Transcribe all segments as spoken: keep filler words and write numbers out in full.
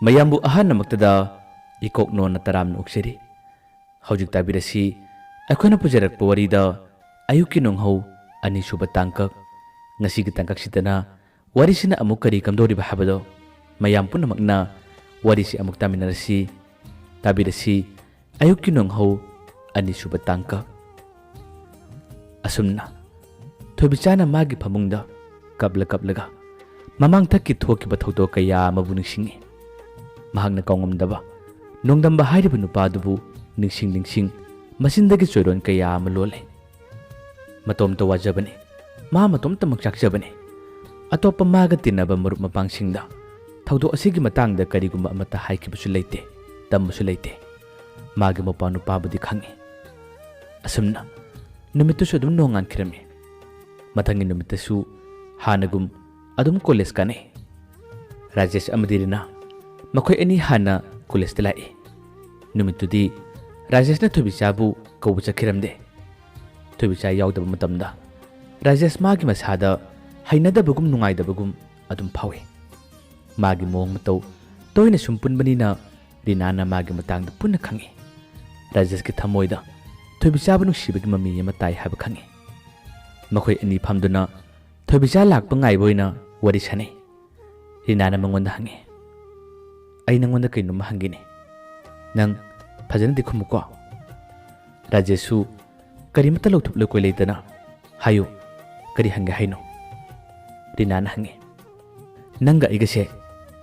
ꯃꯌꯥꯝꯕꯨ ꯑꯍꯥꯟꯕꯃꯛꯇꯗ ꯏꯀꯣꯛ ꯅꯣꯟꯅ ꯇꯔꯥꯝꯅ ꯑꯣꯛꯆꯔꯤ꯫ ꯍꯧꯖꯤꯛ ꯇꯥꯕꯤꯔꯁꯤ ꯑꯩꯈꯣꯏꯅ ꯄꯨꯖꯔꯛꯄ ꯋꯥꯔꯤꯗ ꯑꯌꯨꯛꯀꯤ ꯅꯣꯡꯍꯧ ꯑꯅꯤꯁꯨꯕ ꯇꯥꯡꯀꯛ꯫ ꯉꯁꯤꯒꯤ ꯇꯥꯡꯀꯛꯁꯤꯗꯅ ꯋꯥꯔꯤꯁꯤꯅ ꯑꯃꯨꯛ ꯀꯔꯤ ꯀꯝꯗꯧꯔꯤꯕ ꯍꯥꯏꯕꯗꯣ ꯃꯌꯥꯝ ꯄꯨꯝꯅꯃꯛꯅ ꯋꯥꯔꯤꯁꯤ ꯑꯃꯨꯛ ꯇꯥꯃꯤꯟꯅꯔꯁꯤ꯫ ꯇꯥꯕꯤꯔꯁꯤ ꯑꯌꯨꯛꯀꯤ ꯅꯣꯡꯍꯧ ꯑꯅꯤꯁꯨꯕ ꯇꯥꯡꯀꯛ꯫ ꯑꯁꯨꯝꯅ ꯊꯣꯏꯕꯤꯆꯥꯅ ꯃꯥꯒꯤ ꯐꯃꯨꯡꯗ ꯀꯞꯂ ꯀꯞꯂꯒ ꯃꯃꯥꯡꯊꯛꯀꯤ ꯊꯣꯛꯈꯤꯕ ꯊꯧꯗꯣꯛ ꯀꯌꯥ ꯑꯃꯕꯨ ꯅꯤꯡꯁꯤꯡꯉꯤ꯫ ꯃꯍꯥꯛꯅ ꯀꯥꯎꯉꯝꯗꯕ ꯅꯣꯡꯗꯝꯕ ꯍꯥꯏꯔꯤꯕ ꯅꯨꯄꯥꯗꯨꯕꯨ ꯅꯤꯡꯁꯤꯡ ꯅꯤꯡꯁꯤꯡ ꯃꯆꯤꯟꯗꯒꯤ ꯆꯣꯏꯔꯣꯟ ꯀꯌꯥ ꯑꯃ ꯂꯣꯜꯂꯦ꯫ ꯃꯇꯣꯝꯇ ꯋꯥꯖꯕꯅꯤ, ꯃꯥ ꯃꯇꯣꯝꯇꯃꯛ ꯆꯥꯛꯆꯕꯅꯤ꯫ ꯑꯇꯣꯞꯄ ꯃꯥꯒ ꯇꯤꯟꯅꯕ ꯃꯔꯨꯞ ꯃꯄꯥꯡꯁꯤꯡꯗ ꯊꯧꯗꯣꯛ ꯑꯁꯤꯒꯤ ꯃꯇꯥꯡꯗ ꯀꯔꯤꯒꯨꯝꯕ ꯑꯃꯠꯇ ꯍꯥꯏꯈꯤꯕꯁꯨ ꯂꯩꯇꯦ, ꯇꯝꯕꯁꯨ ꯂꯩꯇꯦ꯫ ꯃꯥꯒꯤ ꯃꯧꯄ꯭ꯋꯥ ꯅꯨꯄꯥꯕꯨꯗꯤ ꯈꯪꯏ꯫ ꯑꯁꯨꯝꯅ ꯅꯨꯃꯤꯠꯇꯨꯁꯨ ꯑꯗꯨꯝ ꯅꯣꯡꯉꯥꯟꯈꯤꯔꯝꯃꯤ꯫ ꯃꯊꯪꯒꯤ ꯅꯨꯃꯤꯠꯇꯁꯨ ꯍꯥꯟꯅꯒꯨꯝ ꯑꯗꯨꯝ ꯀꯣꯂꯦꯖ ꯀꯥꯅꯩ꯫ ꯔꯥꯖꯦꯁ ꯑꯃꯗꯤ ꯔꯤꯅꯥ ꯃꯈꯣꯏ ꯑꯅꯤ ꯍꯥꯟꯅ ꯀꯣꯂꯦꯖꯇ ꯂꯥꯛꯏ꯫ ꯅꯨꯃꯤꯠꯇꯨꯗꯤ ꯔꯥꯖꯦꯁꯅ ꯊꯣꯏꯕꯤꯆꯥꯕꯨ ꯀꯧꯕ ꯆꯠꯈꯤꯔꯝꯗꯦ꯫ ꯊꯣꯏꯕꯤꯆꯥ ꯌꯥꯎꯗꯕ ꯃꯇꯝꯗ ꯔꯥꯖꯦꯁ ꯃꯥꯒꯤ ꯃꯁꯥꯗ ꯍꯩꯅꯗꯕꯒꯨꯝ ꯅꯨꯡꯉꯥꯏꯇꯕꯒꯨꯝ ꯑꯗꯨꯝ ꯐꯥꯎꯏ꯫ ꯃꯥꯒꯤ ꯃꯑꯣꯡ ꯃꯇꯧ ꯇꯣꯏꯅ ꯁꯨꯝ ꯄꯨꯟꯕꯅꯤꯅ ꯔꯤꯅꯥꯅ ꯃꯥꯒꯤ ꯃꯇꯥꯡꯗ ꯄꯨꯟꯅ ꯈꯪꯏ꯫ ꯔꯥꯖꯦꯁꯀꯤ ꯊꯃꯣꯏꯗ ꯊꯣꯏꯕꯤꯆꯥꯕꯨ ꯅꯨꯡꯁꯤꯕꯒꯤ ꯃꯃꯤ ꯑꯃ ꯇꯥꯏ ꯍꯥꯏꯕ ꯈꯪꯏ꯫ ꯃꯈꯣꯏ ꯑꯅꯤ ꯐꯝꯗꯨꯅ ꯊꯣꯏꯕꯤꯆꯥ ꯂꯥꯛꯄ ꯉꯥꯏꯕ ꯑꯣꯏꯅ ꯋꯥꯔꯤ ꯁꯥꯅꯩ꯫ ꯔꯤꯅꯥꯅ ꯃꯉꯣꯟꯗ ꯍꯪꯉꯤ, "ꯑꯩ ꯅꯉꯣꯟꯗ ꯀꯩꯅꯣꯝꯃ ꯍꯪꯒꯦꯅꯦ꯫ ꯅꯪ ꯐꯖꯅꯗꯤ ꯈꯨꯝꯃꯨꯀꯣ꯫" ꯔꯥꯖꯦꯁꯁꯨ ꯀꯔꯤꯃꯠꯇ ꯂꯧꯊꯣꯛ ꯂꯧꯀꯣꯏ ꯂꯩꯇꯅ, "ꯍꯥꯏꯌꯨ, ꯀꯔꯤ ꯍꯪꯒꯦ ꯍꯥꯏꯅꯣ?" ꯔꯤꯅꯥꯅ ꯍꯪꯉꯤ꯫ "ꯅꯪꯒ ꯑꯩꯒꯁꯦ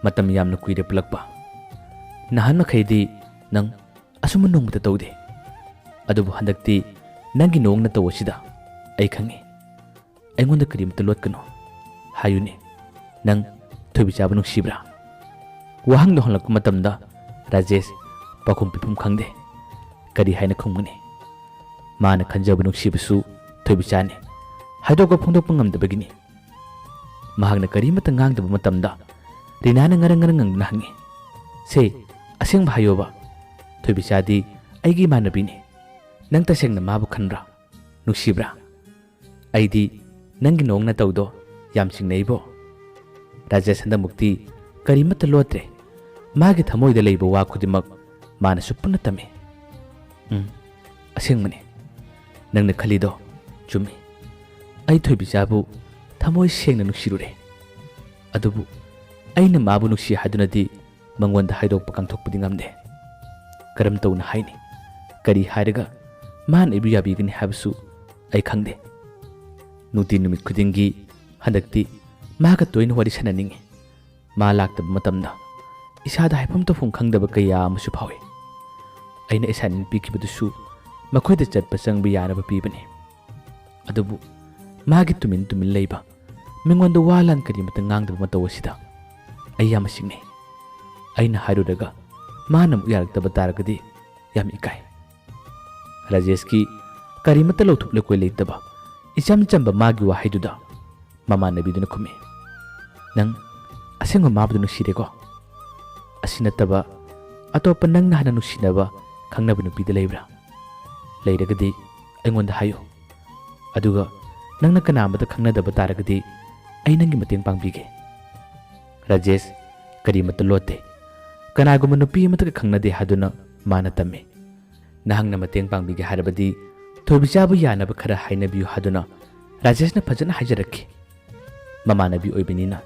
ꯃꯇꯝ ꯌꯥꯝꯅ ꯀꯨꯏꯔꯦ ꯄꯨꯜꯂꯛꯄ꯫ ꯅꯍꯥꯟ ꯃꯈꯩꯗꯤ ꯅꯪ ꯑꯁꯨꯝꯕ ꯅꯣꯡꯃꯇ ꯇꯧꯗꯦ꯫ ꯑꯗꯨꯕꯨ ꯍꯟꯗꯛꯇꯤ ꯅꯪꯒꯤ ꯅꯣꯡ ꯅꯇꯧ ꯑꯁꯤꯗ ꯑꯩ ꯈꯪꯉꯤ꯫ ꯑꯩꯉꯣꯟꯗ ꯀꯔꯤꯃꯇ ꯂꯣꯠꯀꯅꯨ꯫ ꯍꯥꯏꯌꯨꯅꯦ, ꯅꯪ ꯊꯣꯏꯕꯤꯆꯥꯕꯨ ꯅꯨꯡꯁꯤꯕ꯭ꯔꯥ?" ꯋꯥꯍꯪꯗꯣ ꯍꯪꯂꯛꯄ ꯃꯇꯝꯗ ꯔꯥꯖꯦꯁ ꯄꯥꯎꯈꯨꯝ ꯄꯤꯐꯝ ꯈꯪꯗꯦ꯫ ꯀꯔꯤ ꯍꯥꯏꯅ ꯈꯨꯝꯒꯅꯤ? ꯃꯥꯅ ꯈꯟꯖꯕ ꯅꯨꯡꯁꯤꯕꯁꯨ ꯊꯣꯏꯕꯤꯆꯥꯅꯤ꯫ ꯍꯥꯏꯗꯣꯛꯄ ꯐꯣꯡꯗꯣꯛꯄ ꯉꯝꯗꯕꯒꯤꯅꯤ꯫ ꯃꯍꯥꯛꯅ ꯀꯔꯤꯃꯠꯇ ꯉꯥꯡꯗꯕ ꯃꯇꯝꯗ ꯔꯤꯅꯥꯅ ꯉꯔꯪ ꯉꯔꯪ ꯉꯪꯗꯨꯅ ꯍꯪꯉꯤ, "ꯁꯦ, ꯑꯁꯦꯡꯕ ꯍꯥꯏꯌꯣꯕ꯫ ꯊꯣꯏꯕꯤꯆꯥꯗꯤ ꯑꯩꯒꯤ ꯏꯃꯥꯟꯅꯕꯤꯅꯤ꯫ ꯅꯪ ꯇꯁꯦꯡꯅ ꯃꯥꯕꯨ ꯈꯟꯕ꯭ꯔꯥ? ꯅꯨꯡꯁꯤꯕ꯭ꯔꯥ?" "ꯑꯩꯗꯤ ꯅꯪꯒꯤ ꯅꯣꯡ ꯅꯇꯧꯗꯣ ꯌꯥꯝ ꯆꯤꯡꯅꯩꯕꯣ꯫" ꯔꯥꯖꯦꯁ ꯍꯟꯗꯛꯃꯨꯛꯇꯤ ꯀꯔꯤꯃꯠꯇ ꯂꯣꯠꯇ꯭ꯔꯦ꯫ ꯃꯥꯒꯤ ꯊꯃꯣꯏꯗ ꯂꯩꯕ ꯋꯥ ꯈꯨꯗꯤꯡꯃꯛ ꯃꯥꯅꯁꯨ ꯄꯨꯟꯅ ꯇꯝꯃꯤ꯫ "ꯎꯝ, ꯑꯁꯦꯡꯕꯅꯤ꯫ ꯅꯪꯅ ꯈꯜꯂꯤꯗꯣ ꯆꯨꯝꯃꯤ꯫ ꯑꯩ ꯊꯣꯏꯕꯤꯆꯥꯕꯨ ꯊꯃꯣꯏ ꯁꯦꯡꯅ ꯅꯨꯡꯁꯤꯔꯨꯔꯦ꯫ ꯑꯗꯨꯕꯨ ꯑꯩꯅ ꯃꯥꯕꯨ ꯅꯨꯡꯁꯤ ꯍꯥꯏꯗꯨꯅꯗꯤ ꯃꯉꯣꯟꯗ ꯍꯥꯏꯗꯣꯛꯄ ꯀꯥꯡꯊꯣꯛꯄꯗꯤ ꯉꯝꯗꯦ꯫ ꯀꯔꯝ ꯇꯧꯅ ꯍꯥꯏꯅꯤ? ꯀꯔꯤ ꯍꯥꯏꯔꯒ ꯃꯥꯅ ꯑꯩꯕꯨ ꯌꯥꯕꯤꯒꯅꯤ ꯍꯥꯏꯕꯁꯨ ꯑꯩ ꯈꯪꯗꯦ꯫ ꯅꯨꯡꯇꯤ ꯅꯨꯃꯤꯠ ꯈꯨꯗꯤꯡꯒꯤ ꯍꯟꯗꯛꯇꯤ ꯃꯥꯒ ꯇꯣꯏꯅ ꯋꯥꯔꯤ ꯁꯥꯟꯅꯅꯤꯡꯉꯤ꯫ ꯃꯥ ꯂꯥꯛꯇꯕ ꯃꯇꯝꯗ ꯏꯁꯥꯗ ꯍꯥꯏꯐꯝ ꯇꯧꯐꯝ ꯈꯪꯗꯕ ꯀꯌꯥ ꯑꯃꯁꯨ ꯐꯥꯎꯏ꯫ ꯑꯩꯅ ꯑꯦꯁꯥꯏꯟꯃꯦꯟ ꯄꯤꯈꯤꯕꯗꯨꯁꯨ ꯃꯈꯣꯏꯗ ꯆꯠꯄ ꯆꯪꯕ ꯌꯥꯅꯕ ꯄꯤꯕꯅꯤ꯫ ꯑꯗꯨꯕꯨ ꯃꯥꯒꯤ ꯇꯨꯃꯤꯟ ꯇꯨꯃꯤꯟ ꯂꯩꯕ, ꯃꯤꯉꯣꯟꯗ ꯋꯥ ꯂꯥꯟ ꯀꯔꯤꯃꯇ ꯉꯥꯡꯗꯕ ꯃꯇꯧ ꯑꯁꯤꯗ ꯑꯩ ꯌꯥꯝꯅ ꯆꯤꯡꯅꯩ꯫ ꯑꯩꯅ ꯍꯥꯏꯔꯨꯔꯒ ꯃꯥꯅ ꯑꯃꯨꯛ ꯌꯥꯔꯛꯇꯕ ꯇꯥꯔꯒꯗꯤ ꯌꯥꯝ ꯏꯀꯥꯏ꯫" ꯔꯥꯖꯦꯁꯀꯤ ꯀꯔꯤꯃꯠꯇ ꯂꯧꯊꯣꯛ ꯂꯧꯀꯣꯏ ꯂꯩꯇꯕ ꯏꯆꯝ ꯆꯝꯕ ꯃꯥꯒꯤ ꯋꯥꯍꯩꯗꯨꯗ ꯃꯃꯥꯟꯅꯕꯤꯗꯨꯅ ꯈꯨꯝꯃꯤ, "ꯅꯪ ꯑꯁꯦꯡꯕ ꯃꯥꯕꯨꯗ ꯅꯨꯡꯁꯤꯔꯦꯀꯣ? ꯑꯁꯤ ꯅꯠꯇꯕ ꯑꯇꯣꯞꯄ ꯅꯪꯅ ꯍꯥꯟꯅ ꯅꯨꯡꯁꯤꯅꯕ, ꯈꯪꯅꯕ ꯅꯨꯄꯤꯗ ꯂꯩꯕ꯭ꯔꯥ? ꯂꯩꯔꯒꯗꯤ ꯑꯩꯉꯣꯟꯗ ꯍꯥꯏꯌꯨ꯫ ꯑꯗꯨꯒ ꯅꯪꯅ ꯀꯅꯥ ꯑꯃꯠꯇ ꯈꯪꯅꯗꯕ ꯇꯥꯔꯒꯗꯤ ꯑꯩ ꯅꯪꯒꯤ ꯃꯇꯦꯡ ꯄꯥꯡꯕꯤꯒꯦ꯫" ꯔꯥꯖꯦꯁ ꯀꯔꯤꯃꯠꯇ ꯂꯣꯠꯇꯦ꯫ ꯀꯅꯥꯒꯨꯝꯕ ꯅꯨꯄꯤ ꯑꯃꯠꯇꯒ ꯈꯪꯅꯗꯦ ꯍꯥꯏꯗꯨꯅ ꯃꯥꯅ ꯇꯝꯃꯤ꯫ "ꯅꯍꯥꯛꯅ ꯃꯇꯦꯡ ꯄꯥꯡꯕꯤꯒꯦ ꯍꯥꯏꯔꯕꯗꯤ ꯊꯣꯏꯕꯤꯆꯥꯕꯨ ꯌꯥꯅꯕ ꯈꯔ ꯍꯥꯏꯅꯕꯤꯌꯨ" ꯍꯥꯏꯗꯨꯅ ꯔꯥꯖꯦꯁꯅ ꯐꯖꯅ ꯍꯥꯏꯖꯔꯛꯈꯤ꯫ ꯃꯃꯥꯟꯅꯕꯤ ꯑꯣꯏꯕꯅꯤꯅ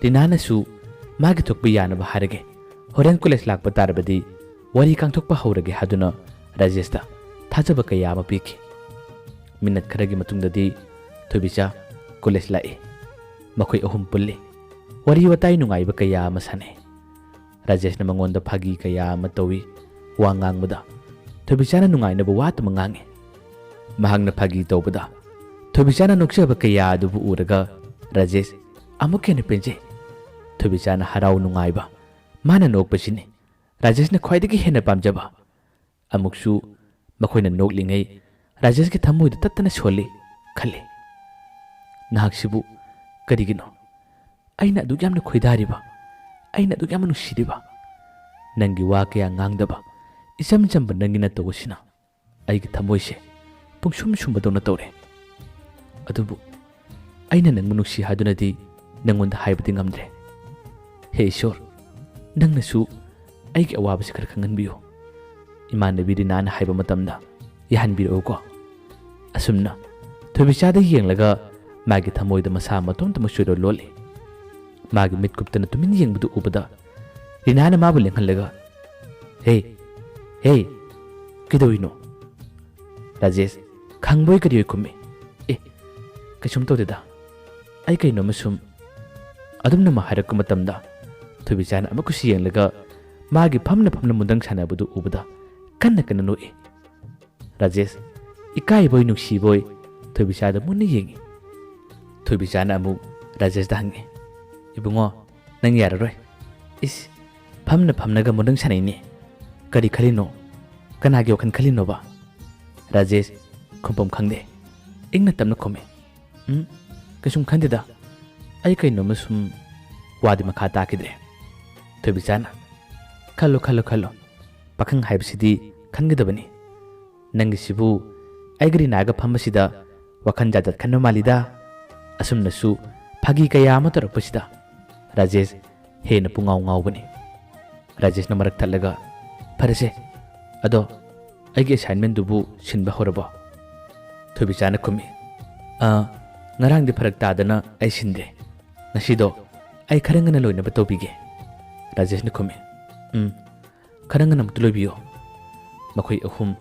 ꯔꯤꯅꯥꯅꯁꯨ ꯃꯥꯒꯤ ꯊꯣꯛꯄ ꯌꯥꯅꯕ ꯍꯥꯏꯔꯒꯦ, ꯍꯣꯔꯦꯟ ꯀꯣꯂꯦꯖ ꯂꯥꯛꯄ ꯇꯥꯔꯕꯗꯤ ꯋꯥꯔꯤ ꯀꯥꯡꯊꯣꯛꯄ ꯍꯧꯔꯒꯦ ꯍꯥꯏꯗꯨꯅ ꯔꯥꯖꯦꯁꯇ ꯊꯥꯖꯕ ꯀꯌꯥ ꯑꯃ ꯄꯤꯈꯤ꯫ ꯃꯤꯅꯠ ꯈꯔꯒꯤ ꯃꯇꯨꯡꯗꯗꯤ ꯊꯣꯏꯕꯤꯆꯥ ꯀꯣꯂꯦꯖ ꯂꯥꯛꯏ꯫ ꯃꯈꯣꯏ ꯑꯍꯨꯝ ꯄꯨꯜꯂꯤ꯫ ꯋꯥꯔꯤ ꯋꯥꯇꯥꯏ ꯅꯨꯡꯉꯥꯏꯕ ꯀꯌꯥ ꯑꯃ ꯁꯥꯟꯅꯩ꯫ ꯔꯥꯖꯦꯁꯅ ꯃꯉꯣꯟꯗ ꯐꯥꯒꯤ ꯀꯌꯥ ꯑꯃ ꯇꯧꯏ꯫ ꯋꯥ ꯉꯥꯡꯕꯗ ꯊꯣꯏꯕꯤꯆꯥꯅ ꯅꯨꯡꯉꯥꯏꯅꯕ ꯋꯥ ꯑꯗꯨꯃꯛ ꯉꯥꯡꯏ꯫ ꯃꯍꯥꯛꯅ ꯐꯥꯒꯤ ꯇꯧꯕꯗ ꯊꯣꯏꯕꯤꯆꯥꯅ ꯅꯣꯛꯆꯕ ꯀꯌꯥ ꯑꯗꯨꯕꯨ ꯎꯔꯒ ꯔꯥꯖꯦꯁ ꯑꯃꯨꯛ ꯍꯦꯟꯅ ꯄꯦꯟꯖꯩ꯫ ꯊꯣꯏꯕꯤꯆꯥꯅ ꯍꯔꯥꯎ ꯅꯨꯡꯉꯥꯏꯕ, ꯃꯥꯅ ꯅꯣꯛꯄꯁꯤꯅꯤ ꯔꯥꯖꯦꯁꯅ ꯈ꯭ꯋꯥꯏꯗꯒꯤ ꯍꯦꯟꯅ ꯄꯥꯝꯖꯕ꯫ ꯑꯃꯨꯛꯁꯨ ꯃꯈꯣꯏꯅ ꯅꯣꯛꯂꯤꯉꯩ ꯔꯥꯖꯦꯁꯀꯤ ꯊꯃꯣꯏꯗ ꯇꯠꯇꯅ ꯁꯣꯜꯂꯤ ꯈꯜꯂꯤ꯫ "ꯅꯍꯥꯛꯁꯤꯕꯨ ꯀꯔꯤꯒꯤꯅꯣ ꯑꯩꯅ ꯑꯗꯨꯛ ꯌꯥꯝꯅ ꯈꯣꯏꯗꯥꯔꯤꯕ, ꯑꯩꯅ ꯑꯗꯨꯛ ꯌꯥꯝꯅ ꯅꯨꯡꯁꯤꯔꯤꯕ? ꯅꯪꯒꯤ ꯋꯥ ꯀꯌꯥ ꯉꯥꯡꯗꯕ ꯏꯆꯝ ꯆꯝꯕ ꯅꯪꯒꯤ ꯅꯇꯧ ꯑꯁꯤꯅ ꯑꯩꯒꯤ ꯊꯃꯣꯏꯁꯦ ꯄꯨꯡꯁꯨꯝ ꯁꯨꯝꯕꯗꯧꯅ ꯇꯧꯔꯦ꯫ ꯑꯗꯨꯕꯨ ꯑꯩꯅ ꯅꯪꯕꯨ ꯅꯨꯡꯁꯤ ꯍꯥꯏꯗꯨꯅꯗꯤ ꯅꯪꯉꯣꯟꯗ ꯍꯥꯏꯕꯗꯤ ꯉꯝꯗ꯭ꯔꯦ꯫ ꯍꯦ ꯏꯁꯣꯔ, ꯅꯪꯅꯁꯨ ꯑꯩꯒꯤ ꯑꯋꯥꯕꯁꯤ ꯈꯔ ꯈꯪꯍꯟꯕꯤꯌꯨ꯫ ꯏꯃꯥꯟꯅꯕꯤ ꯔꯤꯅꯥꯅ ꯍꯥꯏꯕ ꯃꯇꯝꯗ ꯌꯥꯍꯟꯕꯤꯔꯛꯎꯀꯣ꯫ ꯑꯁꯨꯝꯅ ꯊꯣꯏꯕꯤꯆꯥꯗ ꯌꯦꯡꯂꯒ ꯃꯥꯒꯤ ꯊꯃꯣꯏꯗ ꯃꯁꯥ ꯃꯇꯣꯝꯇꯃꯛ ꯆꯣꯏꯔꯣꯜ ꯂꯣꯜꯂꯤ꯫ ꯃꯥꯒꯤ ꯃꯤꯠ ꯀꯨꯞꯇꯅ ꯇꯨꯃꯤꯟ ꯌꯦꯡꯕꯗꯨ ꯎꯕꯗ ꯔꯤꯅꯥꯅ ꯃꯥꯕꯨ ꯂꯦꯡꯍꯜꯂꯒ, "ꯍꯦ, ꯍꯦ, ꯀꯩꯗꯧꯔꯤꯅꯣ?" ꯔꯥꯖꯦꯁ ꯈꯪꯕꯣꯏ ꯀꯔꯤꯑꯣꯏ ꯈꯨꯝꯃꯤ, "ꯑꯦ, ꯀꯩꯁꯨꯝ ꯇꯧꯗꯦꯗ꯫ ꯑꯩ ꯀꯩꯅꯣꯝꯃ ꯁꯨꯝ"꯫ ꯑꯗꯨꯝꯅ ꯃꯥ ꯍꯥꯏꯔꯛꯄ ꯃꯇꯝꯗ ꯊꯣꯏꯕꯤꯆꯥꯅ ꯑꯃꯨꯛꯀꯁꯨ ꯌꯦꯡꯂꯒ ꯃꯥꯒꯤ ꯐꯝꯅ ꯐꯝꯅ ꯃꯨꯟꯗꯪ ꯁꯥꯟꯅꯕꯗꯨ ꯎꯕꯗ ꯀꯟꯅ ꯀꯟꯅ ꯅꯣꯛꯏ꯫ ꯔꯥꯖꯦꯁ ꯏꯀꯥꯏꯕꯣꯏ ꯅꯨꯡꯁꯤꯕꯣꯏ ꯊꯣꯏꯕꯤꯆꯥꯗ ꯃꯨꯟꯅ ꯌꯦꯡꯏ꯫ ꯊꯣꯏꯕꯤꯆꯥꯅ ꯑꯃꯨꯛ ꯔꯥꯖꯦꯁꯇ ꯍꯪꯏ, "ꯏꯕꯨꯡꯉꯣ, ꯅꯪ ꯌꯥꯔꯔꯣꯏ꯫ ꯏꯁ, ꯐꯝꯅ ꯐꯝꯅꯒ ꯃꯨꯟꯗꯪ ꯁꯥꯟꯅꯩꯅꯦ꯫ ꯀꯔꯤ ꯈꯜꯂꯤꯅꯣ? ꯀꯅꯥꯒꯤ ꯋꯥꯈꯜ ꯈꯜꯂꯤꯅꯣꯕ?" ꯔꯥꯖꯦꯁ ꯈꯨꯝꯐꯝ ꯈꯪꯗꯦ꯫ ꯏꯪꯅ ꯇꯞꯅ ꯈꯨꯝꯃꯤ, "ꯎꯝ, ꯀꯩꯁꯨꯝ ꯈꯟꯗꯦꯗ꯫ ꯑꯩ ꯀꯩꯅꯣꯝꯃ ꯁꯨꯝ"꯫ ꯋꯥꯗꯤ ꯃꯈꯥ ꯇꯥꯈꯤꯗ꯭ꯔꯦ꯫ ꯊꯣꯏꯕꯤꯆꯥꯅ, "ꯈꯜꯂꯨ, ꯈꯜꯂꯨ, ꯈꯜꯂꯨ꯫ ꯄꯥꯈꯪ ꯍꯥꯏꯕꯁꯤꯗꯤ ꯈꯟꯒꯗꯕꯅꯤ꯫ ꯅꯪꯒꯤꯁꯤꯕꯨ ꯑꯩꯒ ꯔꯤꯅꯥꯒ ꯐꯝꯕꯁꯤꯗ ꯋꯥꯈꯜ ꯖꯥꯠ ꯖꯥꯠ ꯈꯟꯕ ꯃꯥꯜꯂꯤꯗ"꯫ ꯑꯁꯨꯝꯅꯁꯨ ꯐꯥꯒꯤ ꯀꯌꯥ ꯑꯃ ꯇꯧꯔꯛꯄꯁꯤꯗ ꯔꯥꯖꯦꯁ ꯍꯦꯟꯅ ꯄꯨꯡꯉꯥꯎ ꯉꯥꯎꯕꯅꯤ꯫ ꯔꯥꯖꯦꯁꯅ ꯃꯔꯛ ꯊꯠꯂꯒ, "ꯐꯔꯦꯁꯦ, ꯑꯗꯣ ꯑꯩꯒꯤ assignmentꯗꯨꯕꯨ ꯁꯤꯟꯕ ꯍꯧꯔꯕꯣ?" ꯊꯣꯏꯕꯤꯆꯥꯅ ꯈꯨꯝꯃꯤ, "ꯑ, ꯉꯔꯥꯡꯗꯤ ꯐꯔꯛ ꯇꯥꯗꯅ ꯑꯩ ꯁꯤꯟꯗ꯭ꯔꯦ꯫ ꯉꯁꯤꯗꯣ ꯑꯩ ꯈꯔ ꯉꯟꯅ ꯂꯣꯏꯅꯕ ꯇꯧꯕꯤꯒꯦ"꯫ ꯔꯥꯖꯦꯁꯅ ꯈꯨꯝꯃꯤ, "ꯎꯝ, ꯈꯔ ꯉꯟꯅ ꯑꯃꯨꯛꯇ ꯂꯣꯏꯕꯤꯌꯣ"꯫ ꯃꯈꯣꯏ ꯑꯍꯨꯝ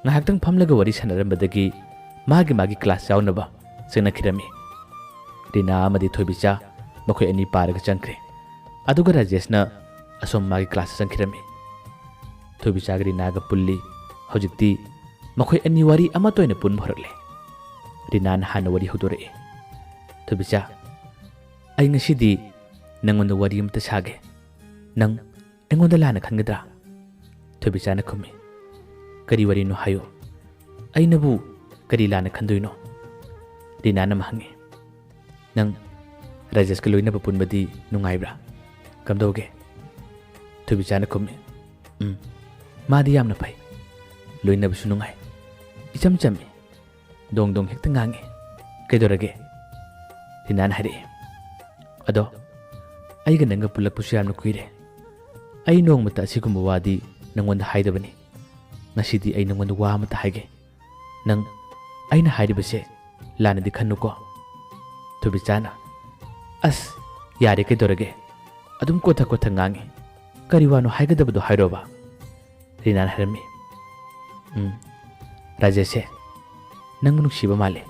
ꯉꯥꯏꯍꯥꯛꯇꯪ ꯐꯝꯂꯒ ꯋꯥꯔꯤ ꯁꯥꯟꯅꯔꯝꯕꯗꯒꯤ ꯃꯥꯒꯤ ꯃꯥꯒꯤ class ꯌꯥꯎꯅꯕ ꯆꯪꯅꯈꯤꯔꯝꯃꯤ꯫ ꯔꯤꯅꯥ ꯑꯃꯗꯤ ꯊꯣꯏꯕꯤꯆꯥ ꯃꯈꯣꯏ ꯑꯅꯤ ꯄꯥꯔꯒ ꯆꯪꯈ꯭ꯔꯦ꯫ ꯑꯗꯨꯒ ꯔꯥꯖꯦꯁꯅ ꯑꯁꯣꯝ ꯃꯥꯒꯤ classꯇ ꯆꯪꯈꯤꯔꯝꯃꯤ꯫ ꯊꯣꯏꯕꯤꯆꯥꯒ ꯔꯤꯅꯥꯒ ꯄꯨꯜꯂꯤ꯫ ꯍꯧꯖꯤꯛꯇꯤ ꯃꯈꯣꯏ ꯑꯅꯤ ꯋꯥꯔꯤ ꯑꯃꯠꯇ ꯑꯣꯏꯅ ꯄꯨꯟꯕ ꯍꯧꯔꯛꯂꯦ꯫ ꯔꯤꯅꯥꯅ ꯍꯥꯟꯅ ꯋꯥꯔꯤ ꯍꯧꯗꯣꯔꯛꯏ꯫ "ꯊꯣꯏꯕꯤꯆꯥ, ꯑꯩ ꯉꯁꯤꯗꯤ ꯅꯪꯉꯣꯟꯗ ꯋꯥꯔꯤ ꯑꯃꯇ ꯁꯥꯒꯦ꯫ ꯅꯪ ꯑꯩꯉꯣꯟꯗ ꯂꯥꯟꯅ ꯈꯟꯒꯗ꯭ꯔꯥ?" ꯊꯣꯏꯕꯤꯆꯥꯅ ꯈꯨꯝꯃꯤ, "ꯀꯔꯤ ꯋꯥꯔꯤꯅꯣ ꯍꯥꯏꯌꯨ꯫ ꯑꯩꯅꯕꯨ ꯀꯔꯤ ꯂꯥꯟꯅ ꯈꯟꯗꯣꯏꯅꯣ?" ꯔꯤꯅꯥꯅ ꯑꯃ ꯍꯪꯉꯤ, "ꯅꯪ ꯔꯥꯖꯦꯁꯀ ꯂꯣꯏꯅꯕ ꯄꯨꯟꯕꯗꯤ ꯅꯨꯡꯉꯥꯏꯕ꯭ꯔꯥ? ꯀꯝꯗꯧꯒꯦ?" ꯊꯣꯏꯕꯤꯆꯥꯅ ꯈꯨꯝꯃꯤ, "ꯎꯝ, ꯃꯥꯗꯤ ꯌꯥꯝꯅ ꯐꯩ꯫ ꯂꯣꯏꯅꯕꯁꯨ ꯅꯨꯡꯉꯥꯏ꯫ ꯏꯆꯝ ꯆꯝꯃꯤ꯫ ꯗꯣꯡ ꯗꯣꯡ ꯍꯦꯛꯇ ꯉꯥꯡꯉꯤ꯫ ꯀꯩꯗꯧꯔꯒꯦ?" ꯔꯤꯅꯥꯅ ꯍꯥꯏꯔꯛꯏ꯫ "ꯑꯗꯣ ꯑꯩꯒ ꯅꯪꯒ ꯄꯨꯜꯂꯛꯄꯁꯨ ꯌꯥꯝꯅ ꯀꯨꯏꯔꯦ꯫ ꯑꯩ ꯅꯣꯡꯃꯇ ꯑꯁꯤꯒꯨꯝꯕ ꯋꯥꯗꯤ ꯅꯪꯉꯣꯟꯗ ꯍꯥꯏꯗꯕꯅꯤ꯫ ꯉꯁꯤꯗꯤ ꯑꯩ ꯅꯪꯉꯣꯟꯗ ꯋꯥ ꯑꯃꯇ ꯍꯥꯏꯒꯦ꯫ ꯅꯪ ꯑꯩꯅ ꯍꯥꯏꯔꯤꯕꯁꯦ ꯂꯥꯟꯅꯗꯤ ꯈꯟꯅꯨꯀꯣ꯫" ꯊꯣꯏꯕꯤꯆꯥꯅ, "ꯑꯁ, ꯌꯥꯔꯦ, ꯀꯩꯗꯧꯔꯒꯦ? ꯑꯗꯨꯝ ꯀꯣꯊ ꯀꯣꯊ ꯉꯥꯡꯉꯤ꯫ ꯀꯔꯤ ꯋꯥꯅꯣ ꯍꯥꯏꯒꯗꯕꯗꯣ ꯍꯥꯏꯔꯣꯕ꯫" ꯔꯤꯅꯥꯅ ꯍꯥꯏꯔꯝꯃꯤ꯫ "ꯎꯝ, ꯔꯥꯖꯦꯁꯁꯦ ꯅꯪꯕꯨ ꯅꯨꯡꯁꯤꯕ ꯃꯥꯜꯂꯦ꯫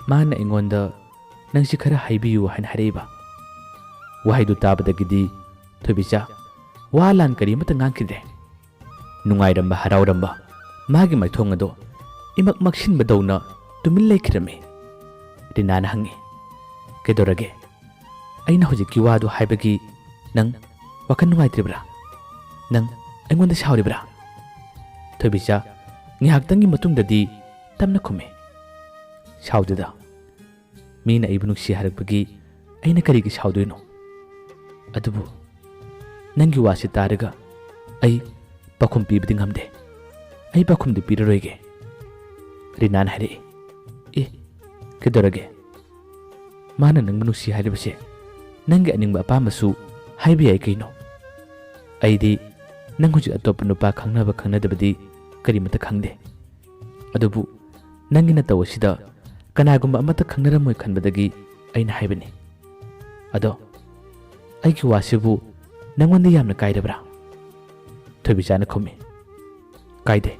ꯃꯥꯅ ꯑꯩꯉꯣꯟꯗ ꯅꯪꯁꯤ ꯈꯔ ꯍꯥꯏꯕꯤꯌꯨ ꯍꯥꯏꯅ ꯍꯥꯏꯔꯛꯏꯕ꯫" ꯋꯥꯍꯩꯗꯨ ꯇꯥꯕꯗꯒꯤꯗꯤ ꯊꯣꯏꯕꯤꯆꯥ ꯋꯥ ꯂꯥꯟ ꯀꯔꯤ ꯑꯃꯠꯇ ꯉꯥꯡꯈꯤꯗ꯭ꯔꯦ꯫ ꯅꯨꯡꯉꯥꯏꯔꯝꯕ, ꯍꯔꯥꯎꯔꯝꯕ ꯃꯥꯒꯤ ꯃꯥꯏꯊꯣꯡ ꯑꯗꯣ ꯏꯃꯛ ꯃꯛꯁꯤꯟꯕꯗꯧꯅ ꯇꯨꯃꯤꯟ ꯂꯩꯈꯤꯔꯝꯃꯤ꯫ ꯔꯤꯅꯥꯅ ꯍꯪꯉꯤ, "ꯀꯩꯗꯧꯔꯒꯦ? ꯑꯩꯅ ꯍꯧꯖꯤꯛꯀꯤ ꯋꯥꯗꯨ ꯍꯥꯏꯕꯒꯤ ꯅꯪ ꯋꯥꯈꯜ ꯅꯨꯡꯉꯥꯏꯇ꯭ꯔꯤꯕ꯭ꯔꯥ? ꯅꯪ ꯑꯩꯉꯣꯟꯗ ꯁꯥꯎꯔꯤꯕ꯭ꯔꯥ?" ꯊꯣꯏꯕꯤꯆꯥ ꯉꯥꯏꯍꯥꯛꯇꯪꯒꯤ ꯃꯇꯨꯡꯗꯗꯤ ꯇꯞꯅ ꯈꯨꯝꯃꯤ, "ꯁꯥꯎꯗꯦꯗ꯫ ꯃꯤꯅ ꯑꯩꯕꯨ ꯅꯨꯡꯁꯤ ꯍꯥꯏꯔꯛꯄꯒꯤ ꯑꯩꯅ ꯀꯔꯤꯒꯤ ꯁꯥꯎꯗꯣꯏꯅꯣ? ꯑꯗꯨꯕꯨ ꯅꯪꯒꯤ ꯋꯥꯁꯤ ꯇꯥꯔꯒ ꯑꯩ ꯄꯥꯎꯈꯨꯝ ꯄꯤꯕꯗꯤ ꯉꯝꯗꯦ꯫ ꯑꯩ ꯄꯥꯎꯈꯨꯝꯗꯤ ꯄꯤꯔꯔꯣꯏꯒꯦ꯫" ꯔꯤꯅꯥꯅ ꯍꯥꯏꯔꯛꯏ꯫ "ꯑꯦ, ꯀꯩꯗꯧꯔꯒꯦ? ꯃꯥꯅ ꯅꯪꯕꯨ ꯅꯨꯡꯁꯤ ꯍꯥꯏꯔꯤꯕꯁꯦ ꯅꯪꯒꯤ ꯑꯅꯤꯡꯕ ꯑꯄꯥꯝꯕꯁꯨ ꯍꯥꯏꯕ ꯌꯥꯏ ꯀꯩꯅꯣ? ꯑꯩꯗꯤ ꯅꯪ ꯍꯧꯖꯤꯛ ꯑꯇꯣꯞꯄ ꯅꯨꯄꯥ ꯈꯪꯅꯕ ꯈꯪꯅꯗꯕꯗꯤ ꯀꯔꯤꯃꯠꯇ ꯈꯪꯗꯦ꯫ ꯑꯗꯨꯕꯨ ꯅꯪꯒꯤ ꯅꯇꯧ ꯑꯁꯤꯗ ꯀꯅꯥꯒꯨꯝꯕ ꯑꯃꯠꯇ ꯈꯪꯅꯔꯝꯃꯣꯏ ꯈꯟꯕꯗꯒꯤ ꯑꯩꯅ ꯍꯥꯏꯕꯅꯤ꯫ ꯑꯗꯣ ꯑꯩꯒꯤ ꯋꯥꯁꯤꯕꯨ ꯅꯪꯉꯣꯟꯗ ꯌꯥꯝꯅ ꯀꯥꯏꯔꯕ꯭ꯔꯥ?" ꯊꯣꯏꯕꯤꯆꯥꯅ ꯈꯨꯝꯃꯤ꯫ "ꯀꯥꯏꯗꯦ꯫"